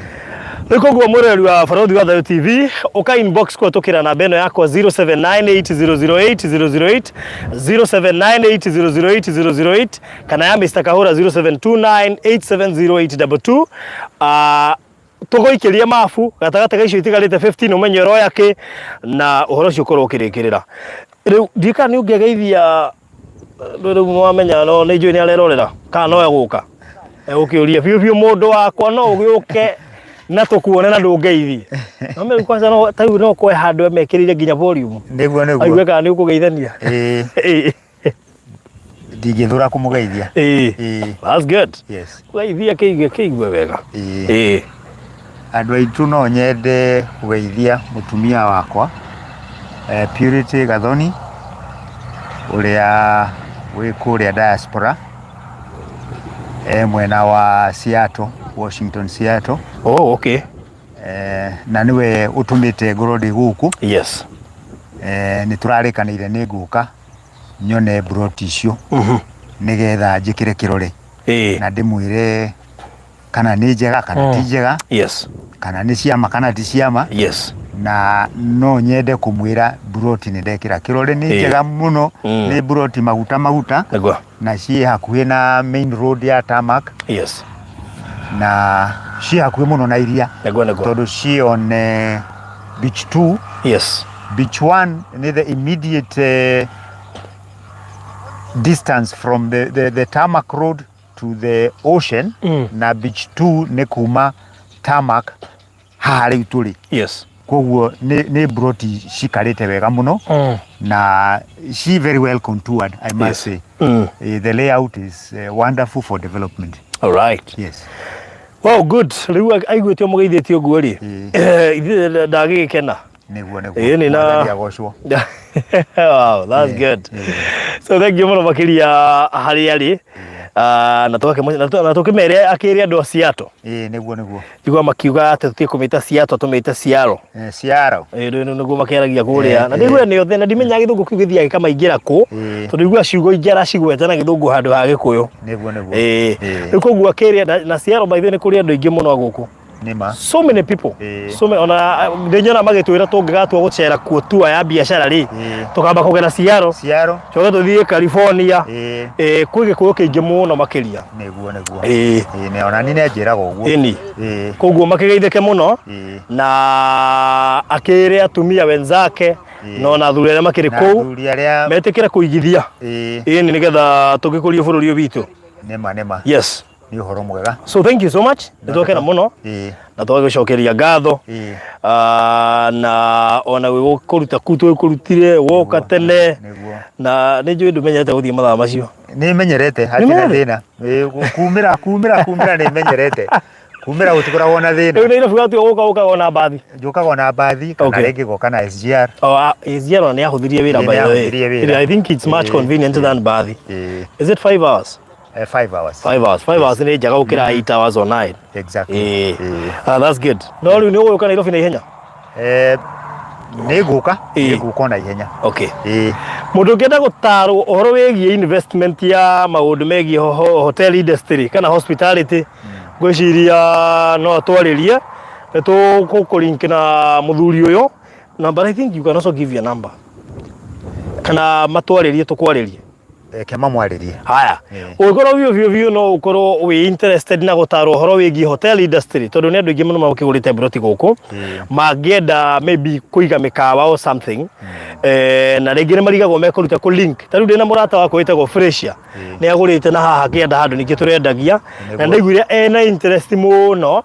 Rĩu koguo mwĩroreri wa Barothi wa Thayo TV ũka inbox kũhetũkĩra namba ĩno yakwa 0798008008, 0798008008, kana ya Mr. Kahũra 0729870822. Tũgũikĩrie mabu gatagatĩ ga icio itigarĩte 15 ũmenye ũroya kĩ na ũhoro ũcio ũkorwo ũkĩrĩkĩrĩra. Rĩu ndiũĩ kana nĩ ũngĩgeithia rĩu mwamenya no nĩ njũĩ nĩ arerorera kana no egũka egũkĩũria biũ biũ mũndũ wakwa no ũgĩũke na tũkuone na ndũngeithie. No rĩu kwanza no ta rĩu no kwe handũ emekĩrĩire nginya volume Nĩguo nĩguo. aigue kana nĩ ũkũgeithania. Ĩĩ, Ĩĩ. ndingĩthũra kũmũgeithia. Ĩĩ. Ĩĩ, That's good. yes. Geithia kĩigue kĩigue wega. Ĩĩ. Ĩĩ. Andũ aitũ no nyende kũgeithia mũtumia wakwa Purity Gathoni ũrĩa wĩ kũrĩa diaspora, mwena wa Seattle, Washington Seattle. Oh, okay. Na nĩwe ũtũmĩte ngorwo ndĩ gũkũ. Yes. Nĩ tũrarĩkanĩire nĩ ngũka nyone mburoti icio nĩgetha njĩkĩre kĩrore na ndĩmwĩre kana nĩ njega kana ti njega, Yes. kana nĩ ciama kana ti ciama. Yes. Na no nyende kũmwĩra mburoti nĩ ndekĩra kĩrore nĩ njega mũno, nĩ mburoti maguta maguta Nĩguo. na ciĩ hakuhĩ na main road ya tarmac. Yes. Na ciĩ hakuhĩ mũno na iria. Nĩguo nĩguo. Tondũ ciĩ on beach 2. Yes. Beach 1 nĩ the immediate distance from the tarmac road to the ocean, na beach 2 nĩ kuma tarmac haha rĩu tũrĩ. Yes. Koguo nĩ mburoti cikarĩte wega mũno na she very well contoured, I must say. The layout is wonderful for development. All right. Yes. Wow, good. Rĩu aiguĩte ũmũgeithĩtie ũguo rĩ, ithuĩ ndagĩgĩkena. Nĩguo nĩguo. Ĩĩ, nĩ na Mwathani agocwo. Wow, that's good. So thank you mũno makĩria harĩa arĩ. Na tũkĩmere akĩre andũ a Seattle. Ĩĩ, nĩguo nĩguo. Njiguaga makiuga atĩ tũtige kũmĩta Seattle tũmĩte Seattle. Seattle. Ĩĩ, rĩu nĩguo makĩaragia kũrĩa. Na ndiguaga nĩ othe na ndimenyaga gĩthũngũ kĩu gĩthiaga gĩkamaingĩra kũ. Tondũ iguaga ciugo ingĩ aracigweta na gĩthũngũ handũ ha gĩkũyũ. Nĩguo nĩguo. Ĩĩ. Rĩu koguo akĩrĩa na Seattle by the way nĩ kũrĩ andũ aingĩ mũno a gũkũ. Nĩma. So many people. So many, ona ndĩnyona magĩtwĩra tũngĩgatua gũcera kuo tour ya biacara rĩ, tũkamba kũgera Seattle. Seattle. Coke tũthiĩ California. Kwĩ gĩkũyũ kĩingĩ mũno makĩria. Nĩguo nĩguo. Ĩĩ, nĩ ona niĩ nĩanjĩraga ũguo. Ĩni. Koguo makĩgeithĩke mũno na akĩre atumia wenzake na ona athuri arĩa makĩrĩ Na kũu athuri arĩa metĩkĩre kũigithia. Ĩni nĩgetha tũgĩkũrie bũrũri ũyũ witũ. Nĩma nĩma. Yes. Nĩ ũhoro mwega. So thank you so much. Nĩ twakena mũno. Na twagĩcokeria ngatho. Na ona kũruta kuu twĩkũrutire woka tene. Na nĩ njũĩ ndũmenyerete gũthiĩ mathaa macio. Nĩ menyerete, hatirĩ Nĩ thĩna. Kumĩra, kumĩra, kumĩra nĩ menyerete. Kumĩra gũtikoragwo na thĩna. Rĩu Nairobi watua gũka ũkaga ona mbathi. Njũkaga ona mbathi kana rĩngĩ goka na SGR. Oh, SGR ona nĩ yahũthirie wĩra Nĩ by the way. yahũthirie wĩra. I think it's much convenient than mbathi. Is it 5 hours? 5 hours. 5 hours. 5 hours nĩ njega gũkĩra 8 hours or 9. Exactly. That's good. No rĩu nĩ ũgũka Nairobi na ihenya? Nĩ ngũka, nĩ ngũka ona ihenya. Okay. Mũndũ ũngĩenda gũtarwo ũhoro wĩgiĩ investment ya maũndũ megiĩ hotel industry kana hospitality, ngwĩciria no atwarĩrie. Nĩ tũgũkũlink na mũthuri ũyũ. Na but I think you can also give your number. Kana matwarĩrie tũkwarĩrie. Reke mamwarĩrie. Haya, Eh. ũngĩkorwo biũ biũ biũ no ũkorwo wĩ interested na gũtarwo ũhoro wĩgiĩ hotel industry, tondũ nĩ andũ aingĩ mũno makĩgũrĩte mburoti gũkũ, mangĩenda maybe kũiga mĩkawa or something, na rĩngĩ nĩ marigagwo mekũruta kũ link. Ta rĩu ndĩna mũrata wakwa wĩtagwo Fresia, nĩ agũrĩte na haha kĩanda handũ ningĩ tũrendagia, na Nĩguo. ndaiguire ena interest mũno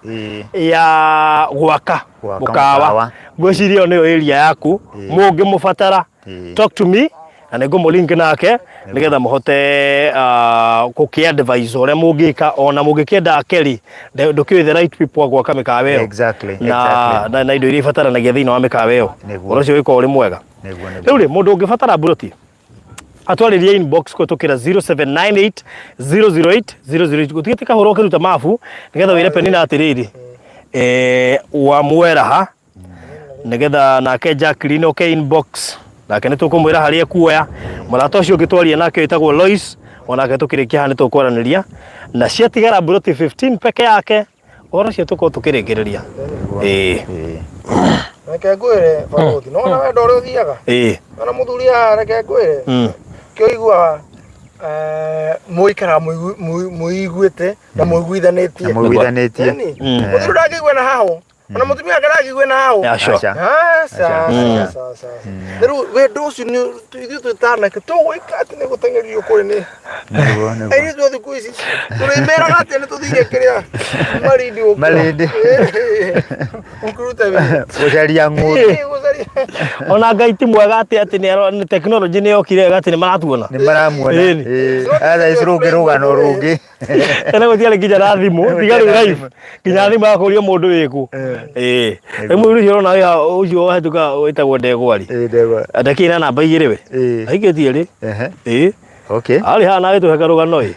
ya gwaka Gwaka mũkawa. mũkawa. Ngwĩciria ĩyo nĩyo area yaku, mũngĩmũbatara, talk to me na nĩ ngũmũ nake nĩgetha mũhote gũkĩ advise ũrĩa mũngĩka, ona mũngĩkĩenda Kelly, ndũkĩũĩ the right people a gwaka mĩkawa ĩyo. Na, na indo iria ibataranagia thĩinĩ wa mĩkawa ĩyo. Nĩguo. Ũhoro ũcio ũgĩkorwo ũrĩ mwega. Nĩguo. Rĩu rĩ, mũndũ ũngĩbatara mburoti atwarĩrie inbox kũhĩtũkĩra 0798 008 008. Gũtigĩte kahũra ũkĩruta mabu nĩgetha wĩre Penina atĩrĩrĩ, wamweraha, nĩgetha nake Jacqueline oke inbox, nake nĩ tũkũmwĩra harĩa ekuoya. Mũrata ũcio ũngĩ twaria nake wĩtagwo Lois, onake tũkĩrĩkia haha nĩ tũkwaranĩria, na ciatigara mburoti 15 peke yake, ũhoro ũcio tũkorwo tũkĩrĩkĩrĩria. Ĩĩ. Reke ngwĩre barũthi, nona wendo ũrĩa ũthiaga ona mũthuri haha, reke ngwĩre, kĩo iguaga mũikaraga mũiguĩte na mũiguithanĩtie. Na mũiguithanĩtie. Ĩni, mũthuri ndangĩigua na haho, ona mũtumia wake ndangĩigua na haho. Yeah, sure. Aca. Aca, Aca. aca, aca. Rĩu wendo ũcio nĩ ithuĩ twĩ ta anake tũgwĩka atĩ nĩ gũteng'erio kũrĩ nĩ Nĩguo, nĩguo. airĩtu a thikũ ici, tũrĩmeraga atĩ nĩ tũthire kĩrĩa Malindi gũkĩra. Malindi. Ũkĩruta wĩra. Gũcaria ng'ũndũ. Ĩĩ, gũcaria. Ona Ngai ti mwega atĩ nĩ technology nĩ yokire wega atĩ nĩ maratuona. Nĩ maramuona. Ĩni. Ĩĩ. Atha ici rũngĩ rũgano rũngĩ. Tene gũtiarĩ nginya na thimũ, tiga rĩu live, nginya thimũ yakũria mũndũ wĩkũ. Ĩĩ, rĩu mũndũ ũcio ũrona wĩ haha, ũcio wahĩtũka wĩtagwo Ndegwa rĩ, Ĩĩ, ndegwa. ndakĩrĩ na namba igĩrĩ we. Aikĩtie rĩ. Ĩĩ. Arĩ haha na agĩtũhe karũgano ĩ,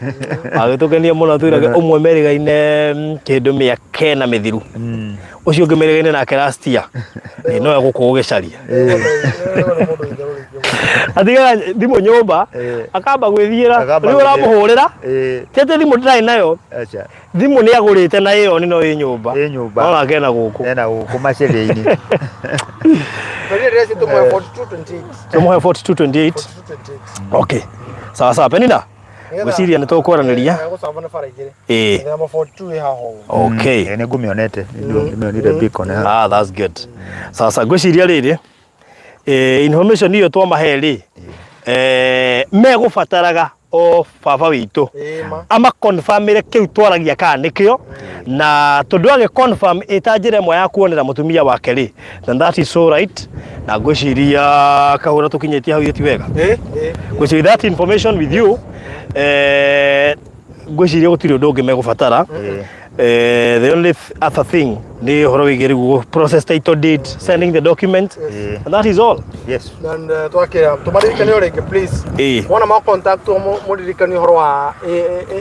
agĩtũkenia mũno, atwĩraga ũmwe merĩgaine kĩndũ mĩaka ĩna mĩthiru, ũcio ũngĩ merĩgaine nake last year. Ĩ, no egũkũ gũgĩcaria atigaga thimũ nyũmba, akamba gwĩthiĩra. Akamba Rĩu gwĩthiĩra. ũramũhũrĩra, Ĩĩ. ti atĩ thimũ ndĩrarĩ nayo, Aca. thimũ nĩ agũrĩte na ĩyo nĩ no ĩ nyũmba. Ĩ nyũmba. No nake ena gũkũ. Ena gũkũ maceria-inĩ. Pengine ndĩreci tũmwe 4228. Tũmũhe 4228. 4228. Okay, sawa sawa, Penina, Nĩgetha- ngwĩciria nĩ tũkwaranĩria. Gũcaba nĩ bara igĩrĩ. Ĩĩ. Namba 42 ĩ haha ũguo. Okay. Ĩĩ, nĩ ngũmĩonete. Nĩmĩonire beacon haha. Ah, that's good. Sasa ngwĩciria rĩrĩ, information ĩyo twamahe rĩ, megũbataraga o baba witũ Ĩĩ ma. ama confirmĩre kĩu twaragia kana nĩkĩo, na tondũ agĩ confirm ĩta njĩra ĩmwe ya kuonera mũtumia wake rĩ, then that is so right. Na ngwĩciria kahũra tũkinyĩtie hau ti wega. Ĩĩ, ĩĩ. Ngwĩciria that information with you, ngwĩciria gũtirĩ ũndũ ũngĩ megũbatara. The only other thing nĩ ũhoro wĩgiĩ rĩu process title deed, sending the document, and that is all. Yes. And twakĩra tũmaririkane o rĩngĩ, please. Ĩĩ. Wona ma contact mũririkane ũhoro wa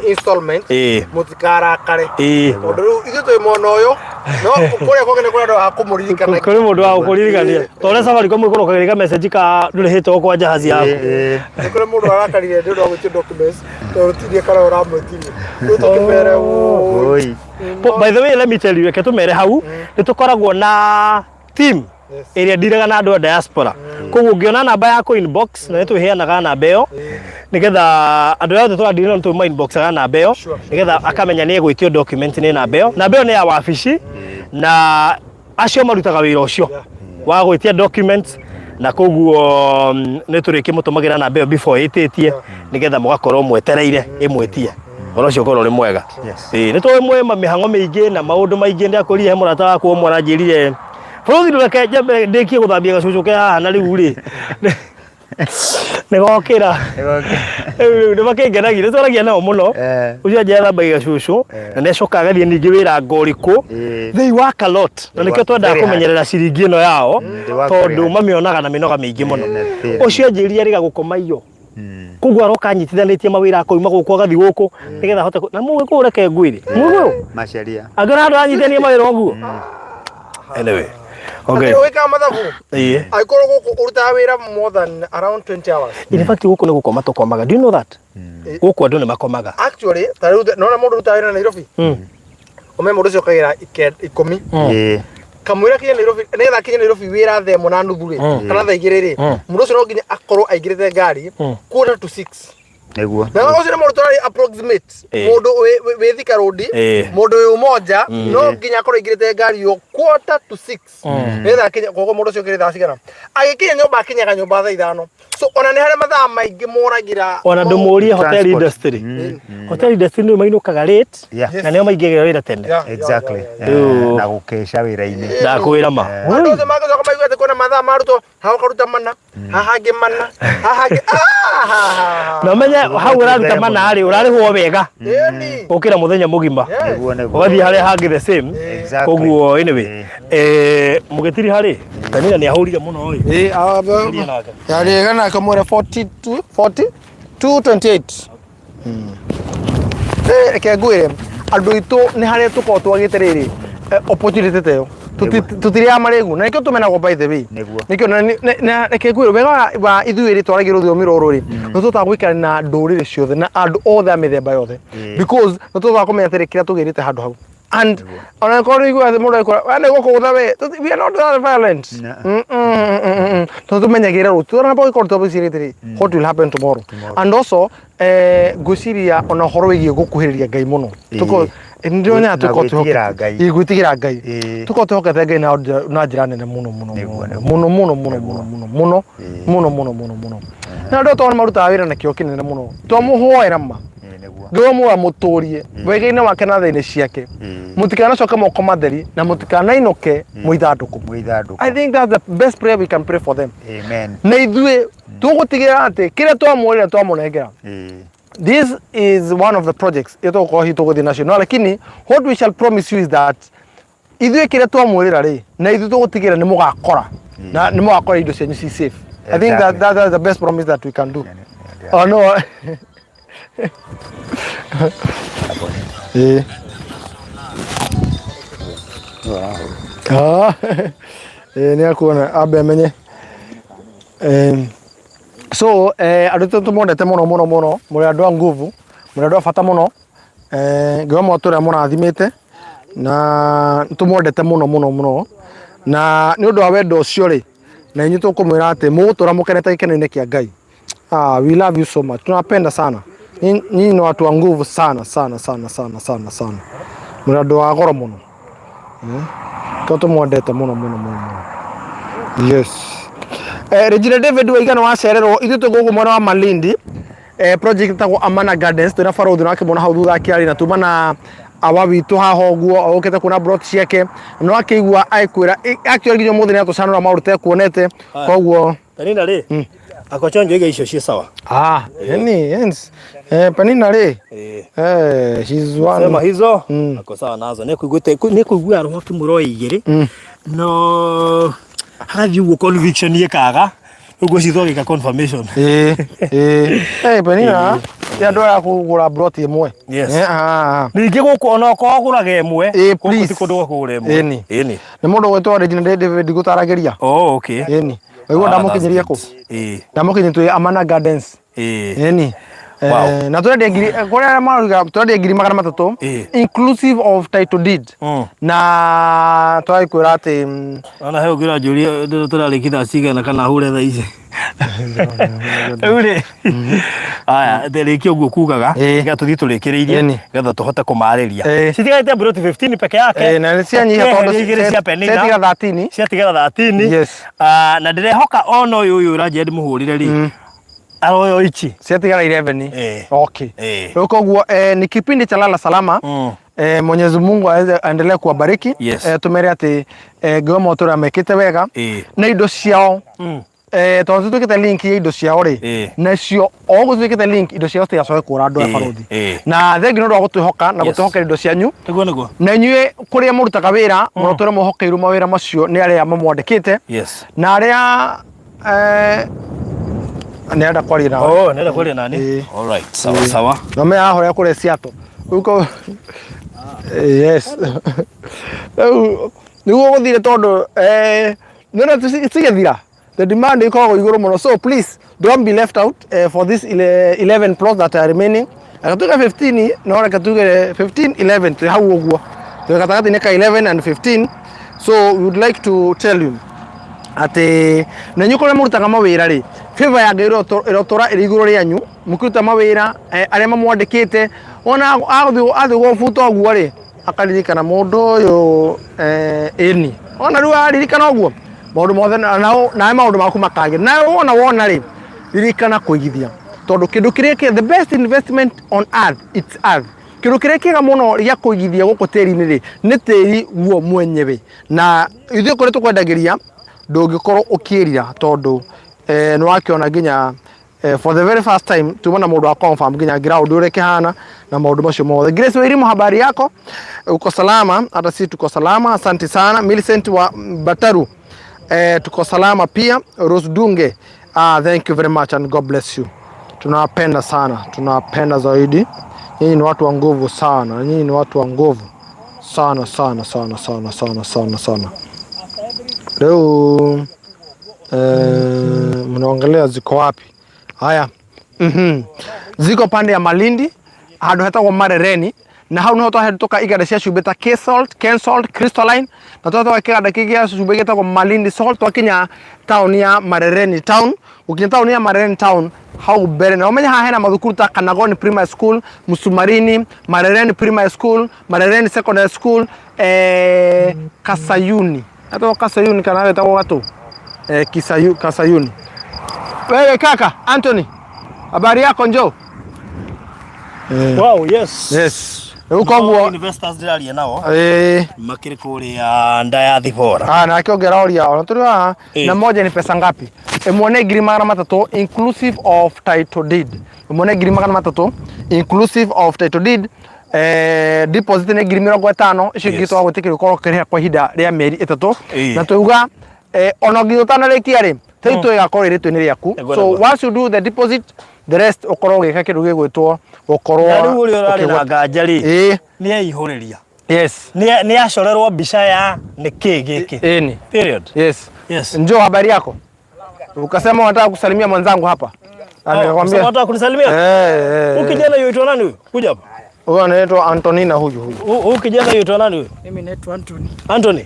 installment. Ĩĩ. Mũtikarakare. Ĩĩ. Tondũ rĩu ithuĩ twĩ mwena ũyũ, no kũrĩa kũngĩ nĩ kũrĩ andũ a kũmũririkana. Kũrĩ mũndũ wa gũkũririkania, ta ũrĩa Safaricom ĩkũrokagĩria message ka ndũrĩhĩte o kwa jahazi yaku. Ĩĩ. Nĩ kũrĩ mũndũ arakarire nĩ ũndũ wa gwĩtio documents tondũ tirie kana ũramwĩtirie. Rĩu tũkĩmere ũũ. Oi. By the way, let me tell you, reke tũmere hau, nĩ tũkoragwo na team ĩrĩa ndiraga na andũ a diaspora. Koguo ũngĩona namba yaku inbox, na nĩ twĩheanaga namba ĩyo nĩgetha andũ arĩa othe tũradiri nao nĩ inboxaga namba ĩyo, nĩgetha akamenya nĩ egwĩtio document nĩ namba ĩyo. Namba ĩyo nĩ ya wabici, na acio marutaga wĩra ũcio wa gwĩtia documents, na koguo nĩ tũrĩkĩmũtũmagĩra namba ĩyo before ĩtĩtie, nĩgetha mũgakorwo mwetereire ĩmwĩtie. Ũhoro ũcio ũkorwo ũrĩ mwega. Yes. Ĩĩ, nĩ tũĩ mwĩ mĩhang'o mĩingĩ na maũndũ maingĩ. Ndakũrire he mũrata wakwa ũmwe aranjĩrire, bũrũri ndũreke njambe ndĩkie gũthambia gacũcũ ke haha, na rĩu rĩ nĩ gokĩra. Rĩu nĩ makĩngenagia, nĩ twaragia nao mũno. Ũcio anjĩra thambagia gacũcũ na nĩ acoka agathiĩ ningĩ wĩra ngorĩkũ. They work a lot, na They nĩkĩo work twendaga very hard. kũmenyerera ciringi ĩno yao, They work very tondũ hard. mamĩonaga na mĩnoga mĩingĩ mũno. Na thĩna. Ũcio anjĩrire arĩga gũkoma iyo, koguo aroka anyitithanĩtie mawĩra, akoima gũkũ agathiĩ gũkũ nĩgetha ahote na mũgĩkũyũ, reke ngwĩre, mũgĩkũyũ Macaria. angĩona andũ anyitithanie mawĩra ũguo. Anyway, okay. Atĩ wĩkaga mathabu. Ĩĩ. Angĩkorwo gũkũ ũrutaga wĩra more than around 20 hours. In fact, gũkũ nĩ gũkoma tũkomaga. Do you know that gũkũ andũ nĩ makomaga? Actually, ta rĩu nona mũndũ ũrutaga wĩra Nairobi. Ũme mũndũ ũcio ũkagĩra 10. Kamwĩra kinye Nairobi, nĩgetha akinye Nairobi wĩra thaa 1:30 rĩ, kana thaa 2 rĩ, mũndũ ũcio no nginya akorwo aingĩrĩte ngari 5:45. Nĩguo. Na ũcio nĩ mũndũ tũrari approximate. Eh. Mũndũ wĩ Thika Road, Eh. mũndũ wĩ Umoja, no nginya akorwo aingĩrĩte ngari ĩyo 5:45. Nĩgetha akinye, koguo mũndũ ũcio okĩrĩ thaa cigana? Agĩkinya nyũmba akinyaga nyũmba thaa 5. So ona nĩ harĩ mathaa maingĩ moragĩra. Ona ndũmũrie hotel Transport. industry. Hotel industry nĩo mainũkaga late Yeah. na nĩo maingĩraga wĩra tene. Yeah, yeah, Exactly. yeah, yeah. Eh, Rĩu- na gũkeca wĩra-inĩ. Ndakwĩra ma. Andũ othe magĩcoka maigua atĩ kwĩna mathaa marutwo, haha ũkaruta mana, haha hangĩ mana, haha hangĩ ah! Na ũmenye hau ũraruta mana rĩ, ũrarĩhwo wega Ĩni. gũkĩra mũthenya mũgima. Nĩguo nĩguo. Ũgathiĩ harĩa hangĩ the same. Exactly. Koguo anyway, mũgĩtiri harĩ, Tanina nĩ ahũrire mũno ĩ. Ĩ, Aria nake. yarĩ gana kamwĩra 42 40 228. Eh, reke ngwĩre andũ aitũ nĩ harĩa tũkoragwo twagĩte rĩrĩ opportunity ta ĩyo tũtirĩaga marĩgu na nĩkĩo tũmenagwo by the way. Nĩguo. Nĩkĩo na reke ngwĩre wega wa ithuĩ rĩ twaragia rũthiomi rũrũ rĩ nĩ tũhotaga gũikara na ndũrĩrĩ ciothe na andũ othe a mĩthemba yothe because nĩ tũhotaga kũmenya atĩrĩ kĩrĩa tũgĩrĩte handũ hau and ona korwo nĩ ũiguaga atĩ mũndũ agĩkwĩra we nĩ gũkũgũtha we we are not that violent. No. Tondũ tũmenyagĩrĩra rũciũ ona gũkorwo twĩcirĩtie atĩrĩ what will happen tomorrow and also ngwĩciria ona ũhoro wĩgiĩ gũkuhĩrĩria Ngai mũno. Tũkorwo nĩndĩronyaga Na tũkorwo gwĩtigĩra Ngai. Ĩĩ, gwĩtigĩra Ngai. Tũkorwo twĩhokete Ngai na njĩra nene mũno mũno Nĩguo, mũno nĩguo. mũno mũno mũno mũno mũno mũno mũno mũno mũno mũno. Na andũ tondũ marutaga wĩra na kĩo kĩnene mũno twamũhoera ma Ĩĩ, nĩguo. Ngai wa mũtũrie wega-inĩ wake na tha-inĩ ciake mũtikanacoke moko matheri na mũtikanainũke mũithandũkũ. Mũithandũkũ. I think that's the best prayer we can pray for them. Amen. Na ithuĩ tũgũtigĩrĩra atĩ kĩrĩa twamwĩrire twamũnengera. This is one of the projects ĩrĩa tũgũkorwo hihi tũgũthiĩ nacio no lakini what we shall promise you is that ithuĩ kĩrĩa twamwĩrĩra rĩ na ithuĩ tũgũtigĩrĩra nĩ mũgakora na nĩ mũgakora indo cianyu ci safe. I think that, Exactly. that's the best promise that we can do. Oh no. Eh. Ah. Eh, nĩ akuona ambe amenye. So andũ aitũ tũmondete mũno mũno mũno, mũrĩ andũ a nguvu, mũrĩ andũ a bata mũno. Ngai wa mwatũ ũrĩa mũrathimĩte na tũmwendete mũno mũno mũno na nĩ ũndũ wa wendo ũcio rĩ na inyuĩ tũkũmwĩra atĩ mũgũtũra mũkenete gĩkeno-inĩ kĩa Ngai. Ah, we love you so much. Tunawapenda sana. Nyinyi ni watu wa nguvu sana sana sana sana sana sana. Mũrĩ andũ a goro mũno. Tondũ tũmwendete mũno mũno mũno mũno. Yes. Regina David waiga nĩ wacererwo ithuĩ twĩ gũkũ mwena wa Malindi project ĩtagwo Amana Gardens twĩna barũthi na wakĩmuona hau thutha akĩaria na tuma na awa witũ haha ũguo okĩte kuona plot ciake na wakĩigua agĩkwĩra actually nginya ũmũthĩ nĩ atũcanũra maũndũ tekuonete koguo Penina rĩ, akochonjo iga icio ciĩ sawa. Ah, yani yes. Penina rĩ she's one. Sema hizo ako sawa nazo nĩ kũigua roho akĩmwĩra oe igĩrĩ no hagathiĩ ũguo conviction ĩkaga ũguo citho agĩka confirmation. Penina ti andũ aya kũgũra plot ĩmwe. Yes. Ah. Ningĩ gũkũ ona okorwo ũgũraga ĩmwe gũkũ Please. ti kũndũ gwa kũgũra ĩmwe. Ĩni. Ĩni. Nĩ mũndũ gwĩtwo Regina David gũtaragĩria. Oh, okay. Ĩni. Waigua ndamũkinyĩria kũ? Ndamũkinyĩria twĩ Amana Gardens. Ĩni. Wow. Na tũrendia ngiri kũrĩa arĩa maruga tũrendia ngiri 300 inclusive of title deed. Na tũrakwĩra atĩ Ona he ũngĩra njũria tũrarĩkia thaa cigana kana hũre thaa ici. Rĩu rĩ aya rĩkia ũguo kugaga nĩgetha tũthiĩ tũrĩkĩrĩirie nĩgetha tũhote kũmarĩria. Citigarĩte mburoti 15 peke yake. Na nĩ cianyiha tondũ Ũkĩeheria igĩrĩ cia Penina. ciatigara 13. Ciatigara 13. Yes. Na ndĩrehoka ona ũyũ ũyũ ũranjĩra ndĩmũhũrĩre rĩ aroyo ichi ciatigara 11. Okay. Rĩu koguo ni kipindi cha lala salama. Mwenyezi Mungu aendelee kuwabariki. Yes. Tumere atĩ Ngai wa mwatũ ũrĩa mekĩte wega na indo ciao tondũ tũtuĩkĩte link ya indo ciao rĩ nacio o ũguo tũtuĩkĩte link indo ciao citigacoke kũra andũ a barũthi na thengi nĩ ũndũ wa gũtwĩhoka na gũtwĩhokera indo cianyu nĩguo nĩguo na inyuĩ kũrĩa mũrutaga wĩra mũrotũre mwĩhokeirwo mawĩra macio nĩ arĩa mamwandĩkĩte Yes. na arĩa nĩarenda kwaria nawe. Oh, nĩarenda kwaria nani? All right, sawa sawa. Na me haha ũrĩa kũrĩa Seattle. Rĩu yes. Rĩu nĩguo gũthire tondũ nĩũrona cigĩthira the demand ĩkoragwo igũrũ mũno so please don't be left out for this 11 plots that are remaining. Reke tuge 15 no reke tuge 15 11 twĩ hau ũguo twĩ gatagatĩ-inĩ ka 11 and 15 so we would like to tell you Atĩ na inyuĩ kũrĩa mũrutaga mawĩra rĩ, favor ya Ngai ĩrotũra ĩrĩ igũrũ rĩanyu mũkĩruta mawĩra, arĩa mamwandĩkĩte wona athiĩ gũbuta ũguo rĩ, akaririkana mũndũ ũyũ, ĩni ona rĩu aririkana ũguo maũndũ mothe nawe maũndũ maku makagĩra. Nawe wona wona rĩ, ririkana kũigithia, tondũ kĩndũ kĩrĩa kĩ the best investment on earth, it's earth. Kĩndũ kĩrĩa kĩega mũno gĩa kũigithia gũkũ tĩri-inĩ rĩ, nĩ tĩri guo mwenyewe. Na ithuĩ kũrĩa tũkwendagĩria ndũngĩkorwo ũkĩrira, tondũ nĩ wakĩona nginya for the very first time tuma na mũndũ wa confirm nginya ground ũrĩa ĩkĩhana na maũndũ macio mothe. Grace Wairimu, habari yako? Uko salama? Hata sisi tuko salama, asante sana. Millicent wa Bataru, tuko salama pia. Rose Dunge, thank you very much and God bless you. Tunawapenda sana, tunawapenda zaidi. Nyinyi ni watu wa nguvu sana, nyinyi ni watu wa nguvu sana sana sana sana sana sana sana. Leo mnaongelea ziko wapi? Haya, Ziko pande ya Malindi, handũ hetagwo Marereni, na hau niho twahĩtũka iganda cia cumbĩ ta K-Salt, Ken-Salt, Crystalline, na twahĩtũka kĩganda kĩngĩ gĩa cumbĩ gĩtagwo Malindi Salt, twakinya taũni ya Marereni town. Gũkinya taũni ya Marereni town hau mbere, na ũmenye haha hena mathukuru ta Kanagoni Primary School, Msumarini, Marereni Primary School, Marereni Secondary School, Kasayuni. Etagwo Kasayuni kana getagwo Gatũ? Kisayu, Kasayuni. Wewe kaka Anthony, habari yako? Njoo. Wow, yes. Yes. Rĩu koguo investors ndĩraria nao makĩrĩ kũrĩa nda ya thibora. Ah, nake ũngĩroria ona tũrĩ haha na moja ni pesa ngapi? Ĩmwe nĩ 300,000 inclusive of title deed. Ĩmwe nĩ 300,000 inclusive of title deed. Deposit nĩ 50,000, icio ingĩ twagwĩtĩkĩria ũkorwo ũkĩrĩha kwa ihinda rĩa mĩeri 3. Na tuuga ona nginya ũtanarĩkia rĩ, title ĩgakorwo ĩrĩ rĩtwa-inĩ rĩaku. So once you do the deposit, the rest ũkorwo ũgĩka kĩndũ gĩgwĩtwo gũkorwo Na rĩu ũrĩa ũrarĩ na ũkĩgwata. nganja rĩ, nĩ eihũrĩria. Yes. Nĩ acorerwo mbica ya nĩ kĩ gĩkĩ. Ĩni. Period. Yes. Yes. Njoo, habari yako? Ukasema unataka kusalimia mwenzangu hapa. Na Oh, nikakwambia unasema unataka kunisalimia? Huyu kijana yuitwa nani huyu? Kuja hapa. Huyu anaitwa Antonina huyu huyu. Huyu kijana yuitwa nani huyu? Mimi naitwa Anthony. Anthony?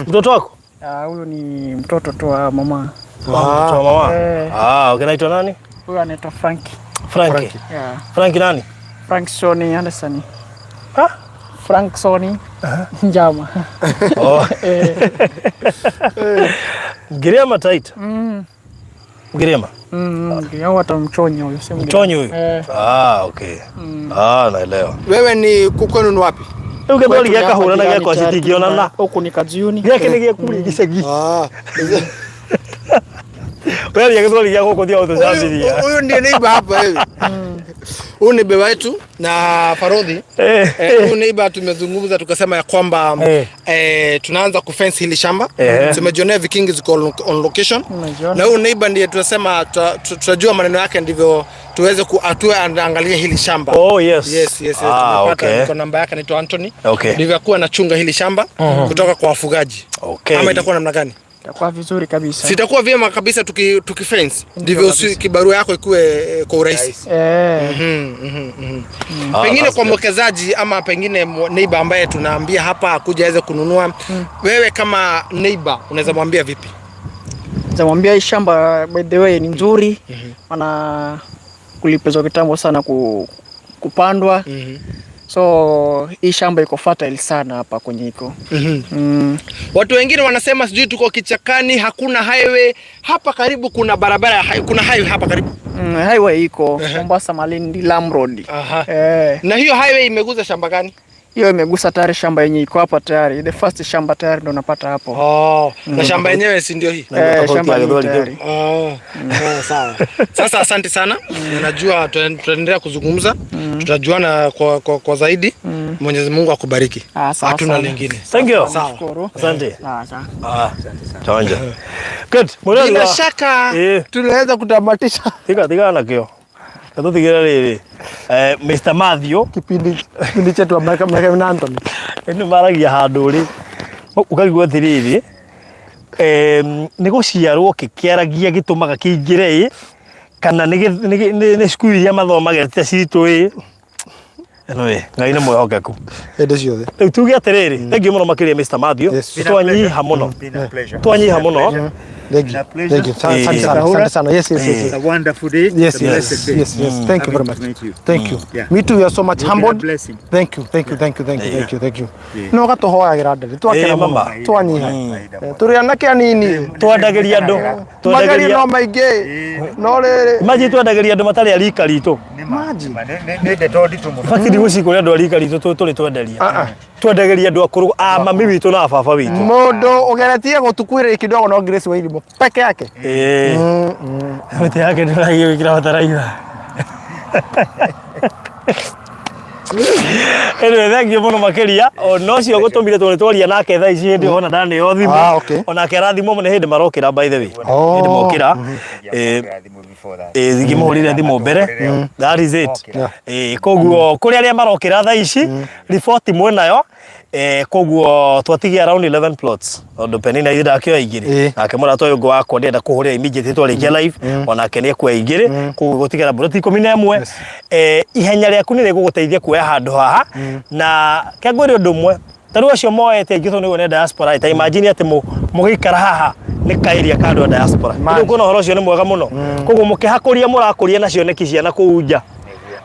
Mtoto wako? Ah, huyu ni mtoto tu wa mama. Mtoto wa mama. Ah, okay, anaitwa nani? Huyu anaitwa Frank. Frank. Yeah. Frank nani? Frank Sony Anderson. Ah? Frank Sony Njama. Oh. Ngiriama Taita. Ngiriama. Ngiriama watamchonya huyo, sio Ngiriama. Mchonyi huyu? Ah, okay. Ah, naelewa. Wewe ni kwenu ni wapi? Rĩu gĩthweri Kwetu ni hapa gĩakahũra na jirani gĩakwa tayari, citingĩonana. Huku ni Kajiuni. Gĩake nĩ gĩakũrĩa gĩcagi. Ah. Wewe gĩthweri gĩa gũkũ tiga gũtũcambithia. Huyu ndiye neighbor hapa wewe. Huyu ni baba yetu na Farodhi. Huyu neighbor tumezungumza tukasema ya kwamba tunaanza kufence hili shamba. Tumejionea vikingi ziko on location. Tumejiona. Na huyu neighbor ndiye tunasema tutajua maneno yake ndivyo tuweze atue angalie hili shamba. Oh, yes. Yes, yes, yes. Ah, Tumepata okay. kwa namba yake anaitwa Anthony. Okay. Ndivyo akuwa anachunga hili shamba kutoka kwa wafugaji. Okay. Ama itakuwa namna gani? Itakuwa vizuri kabisa. Sitakuwa vyema kabisa tukifence ndivyo kibarua yako ikue kwa urahisi. Pengine That's kwa good. mwekezaji ama pengine neighbor ambaye tunaambia hapa akuja aweze kununua, wewe kama neighbor unaweza mwambia vipi? Naweza mwambia hii shamba by the way ni nzuri. Maana kulipezwa kitambo sana kupandwa. So hii shamba iko fertile sana hapa kwenye iko. Watu wengine wanasema sijui tuko kichakani, hakuna highway. Hapa karibu kuna barabara ya kuna highway hapa karibu. Highway iko Mombasa Malindi Lam Road. Na hiyo highway imegusa shamba gani? Hiyo imegusa tayari shamba yenye iko hapa tayari. The first shamba tayari ndo unapata hapo. Na shamba yenyewe si ndio hii? Tofauti Shamba ya ni Githweri tayari. Sawa. Sasa asante sana. Najua tutaendelea kuzungumza. Tutajuana kwa zaidi. Mwenyezi Mungu akubariki. Sawa Hatuna sana. lingine. Thank you. Sawa. Nashukuru. Asante. Sawa. Chonja. Good. Mũrori Bila wa- shaka tunaweza kutamatisha Tiga nakĩo. Tũtigĩre rĩrĩ. Mr. Matthew kipindi chetu na Anthony. Nĩ maragia handũ rĩ ũkaigua atĩrĩrĩ, nĩ gũciarwo kĩkĩaragia gĩtũmaga kĩingĩre ĩ, kana nĩ cukuru iria mathomagĩra ti ta citũ ĩ. Anyway, Ngai nĩ mwĩhokeku. Hĩndĩ ciothe. Rĩu tuge atĩrĩrĩ, thengiũ mũno makĩria Mr. Matthew. Yes. Twanyiha mũno. Been a pleasure. Twanyiha mũno. Thank you. A pleasure. Thank you. Asante Eh. sana. Asante sana. Yes, yes, yes. It's Yes, a wonderful day. yes, It's a yes. blessed day. Yes, yes. Thank you very Happy much. to meet you. Thank you. Yeah. Me too, we are so much You've been a humbled. blessing. Thank you, thank you, thank you, thank you, thank you, thank you. Yeah. No gatuhoyagĩra ndari twakena Eh, mũno mama. twanyiha tũrĩ anake anini Twendagĩria andũ. magerio Twendagĩria no maingĩ no rĩrĩ Imagine twendagĩria andũ matarĩ a rika ritũ. Imagine. Nĩ ndeto nditũ mũno. Bati ndigũci kũrĩ andũ a rika ritũ tũrĩ twenderia. Twendagĩria andũ akũrũ a mami witũ na a baba witũ. Mũndũ ũgeretie gũtukuĩrĩra kidogo no Grace Wairimu peke yake. Ĩĩ. Mĩtĩ yake ndĩragia gwĩkĩra bataraitha. Anyway, thank you mũno makĩria. Ona ũcio gũtũmire tondũ nĩtwaria nake thaa ici hĩndĩ ĩyo ona ndaneo thimũ. Ah, okay. Onake arathimwo mũno nĩ hĩndĩ marokĩra by the way. Oh. Hĩndĩ mokĩra. Eh, Ĩĩ, ngĩmũhũrĩre thimũ mbere. That is it. Yeah. Eh, koguo kũrĩ arĩa marokĩra thaa ici riboti mwĩnayo. Eh, koguo twatigia around 11 plots tondũ Penina ithe ndakĩoya igĩrĩ Ĩĩ. nake mũrata ũyũ ũngĩ wakwa ndĩrenda kũhũrĩra immediately twarĩkia live onake nĩ ekuoya igĩrĩ koguo gũtigara mburoti 11. Eh, ihenya rĩaku nĩ rĩgũgũteithia kuoya handũ haha na kengwĩre ũndũ ũmwe ta rĩu acio moete aingĩ tondũ nĩguo nĩ diaspora ta imagine atĩ mũgĩikara haha nĩ kaĩria ka andũ a diaspora rĩu kuona ũhoro ũcio nĩ mwega mũno koguo mũkĩhakũria mũrakũria na cioneki ciana kũu nja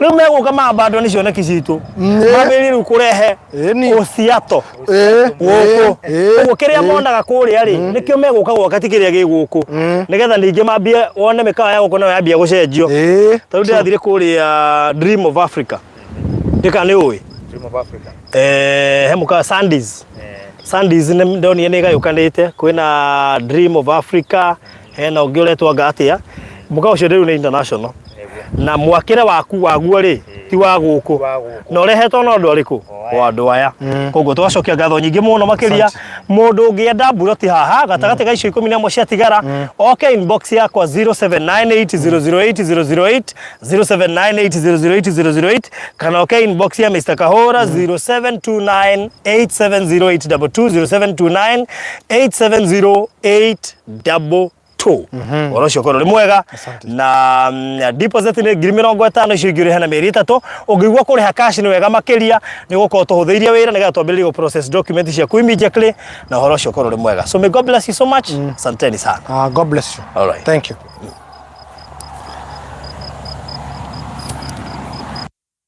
rĩu megũka mambandwo nĩ cioneki citũ mambĩrĩrie rĩu kũrehe Ĩni. ũciato Ĩĩ, gũkũ ĩĩ, ũguo kĩrĩa monaga kũrĩa rĩ nĩkĩo megũka gwaka ti kĩrĩa gĩ gũkũ nĩgetha ningĩ mambie wone mĩkawa ya gũkũ nayo yambia gũcenjio Ĩĩ. ta rĩu ndĩrathire kũrĩa Dream of Africa ndĩka nĩ ũĩ Dream of Africa. Eh, he mũkawa Sandies. Sandies nĩ ndonire nĩ ĩgayũkanĩte kwĩna Dream of Africa hena ũngĩ ũretwo anga atĩa mũkawa ũcio rĩu nĩ international na mwakĩre waku waguo rĩ ti wa gũkũ Wa gũkũ. na ũrehetwo na andũ arĩkũ o andũ aya koguo tũgacokia ngatho nyingĩ mũno makĩria mũndũ ũngĩenda mburoti haha gatagatĩ ga icio 11 ciatigara oke inbox yakwa 0798008008 0798008008 kana oke inbox ya Mr. Kahora 0729870822 0729870822 ũhoro ũcio ũkorwo ũrĩ mwega na deposit nĩ 50,000 icio ingĩ ũrĩhe na mĩeri 3 ũngĩigua kũrĩha cash nĩ wega makĩria nĩ gũkorwo tũhũthĩirie wĩra nĩgetha twambĩrĩrie gũ process document ciaku immediately na ũhoro ũcio ũkorwo ũrĩ mwega. So may God bless you so much. Asanteni sana. Ah, God bless you. All right. Thank you.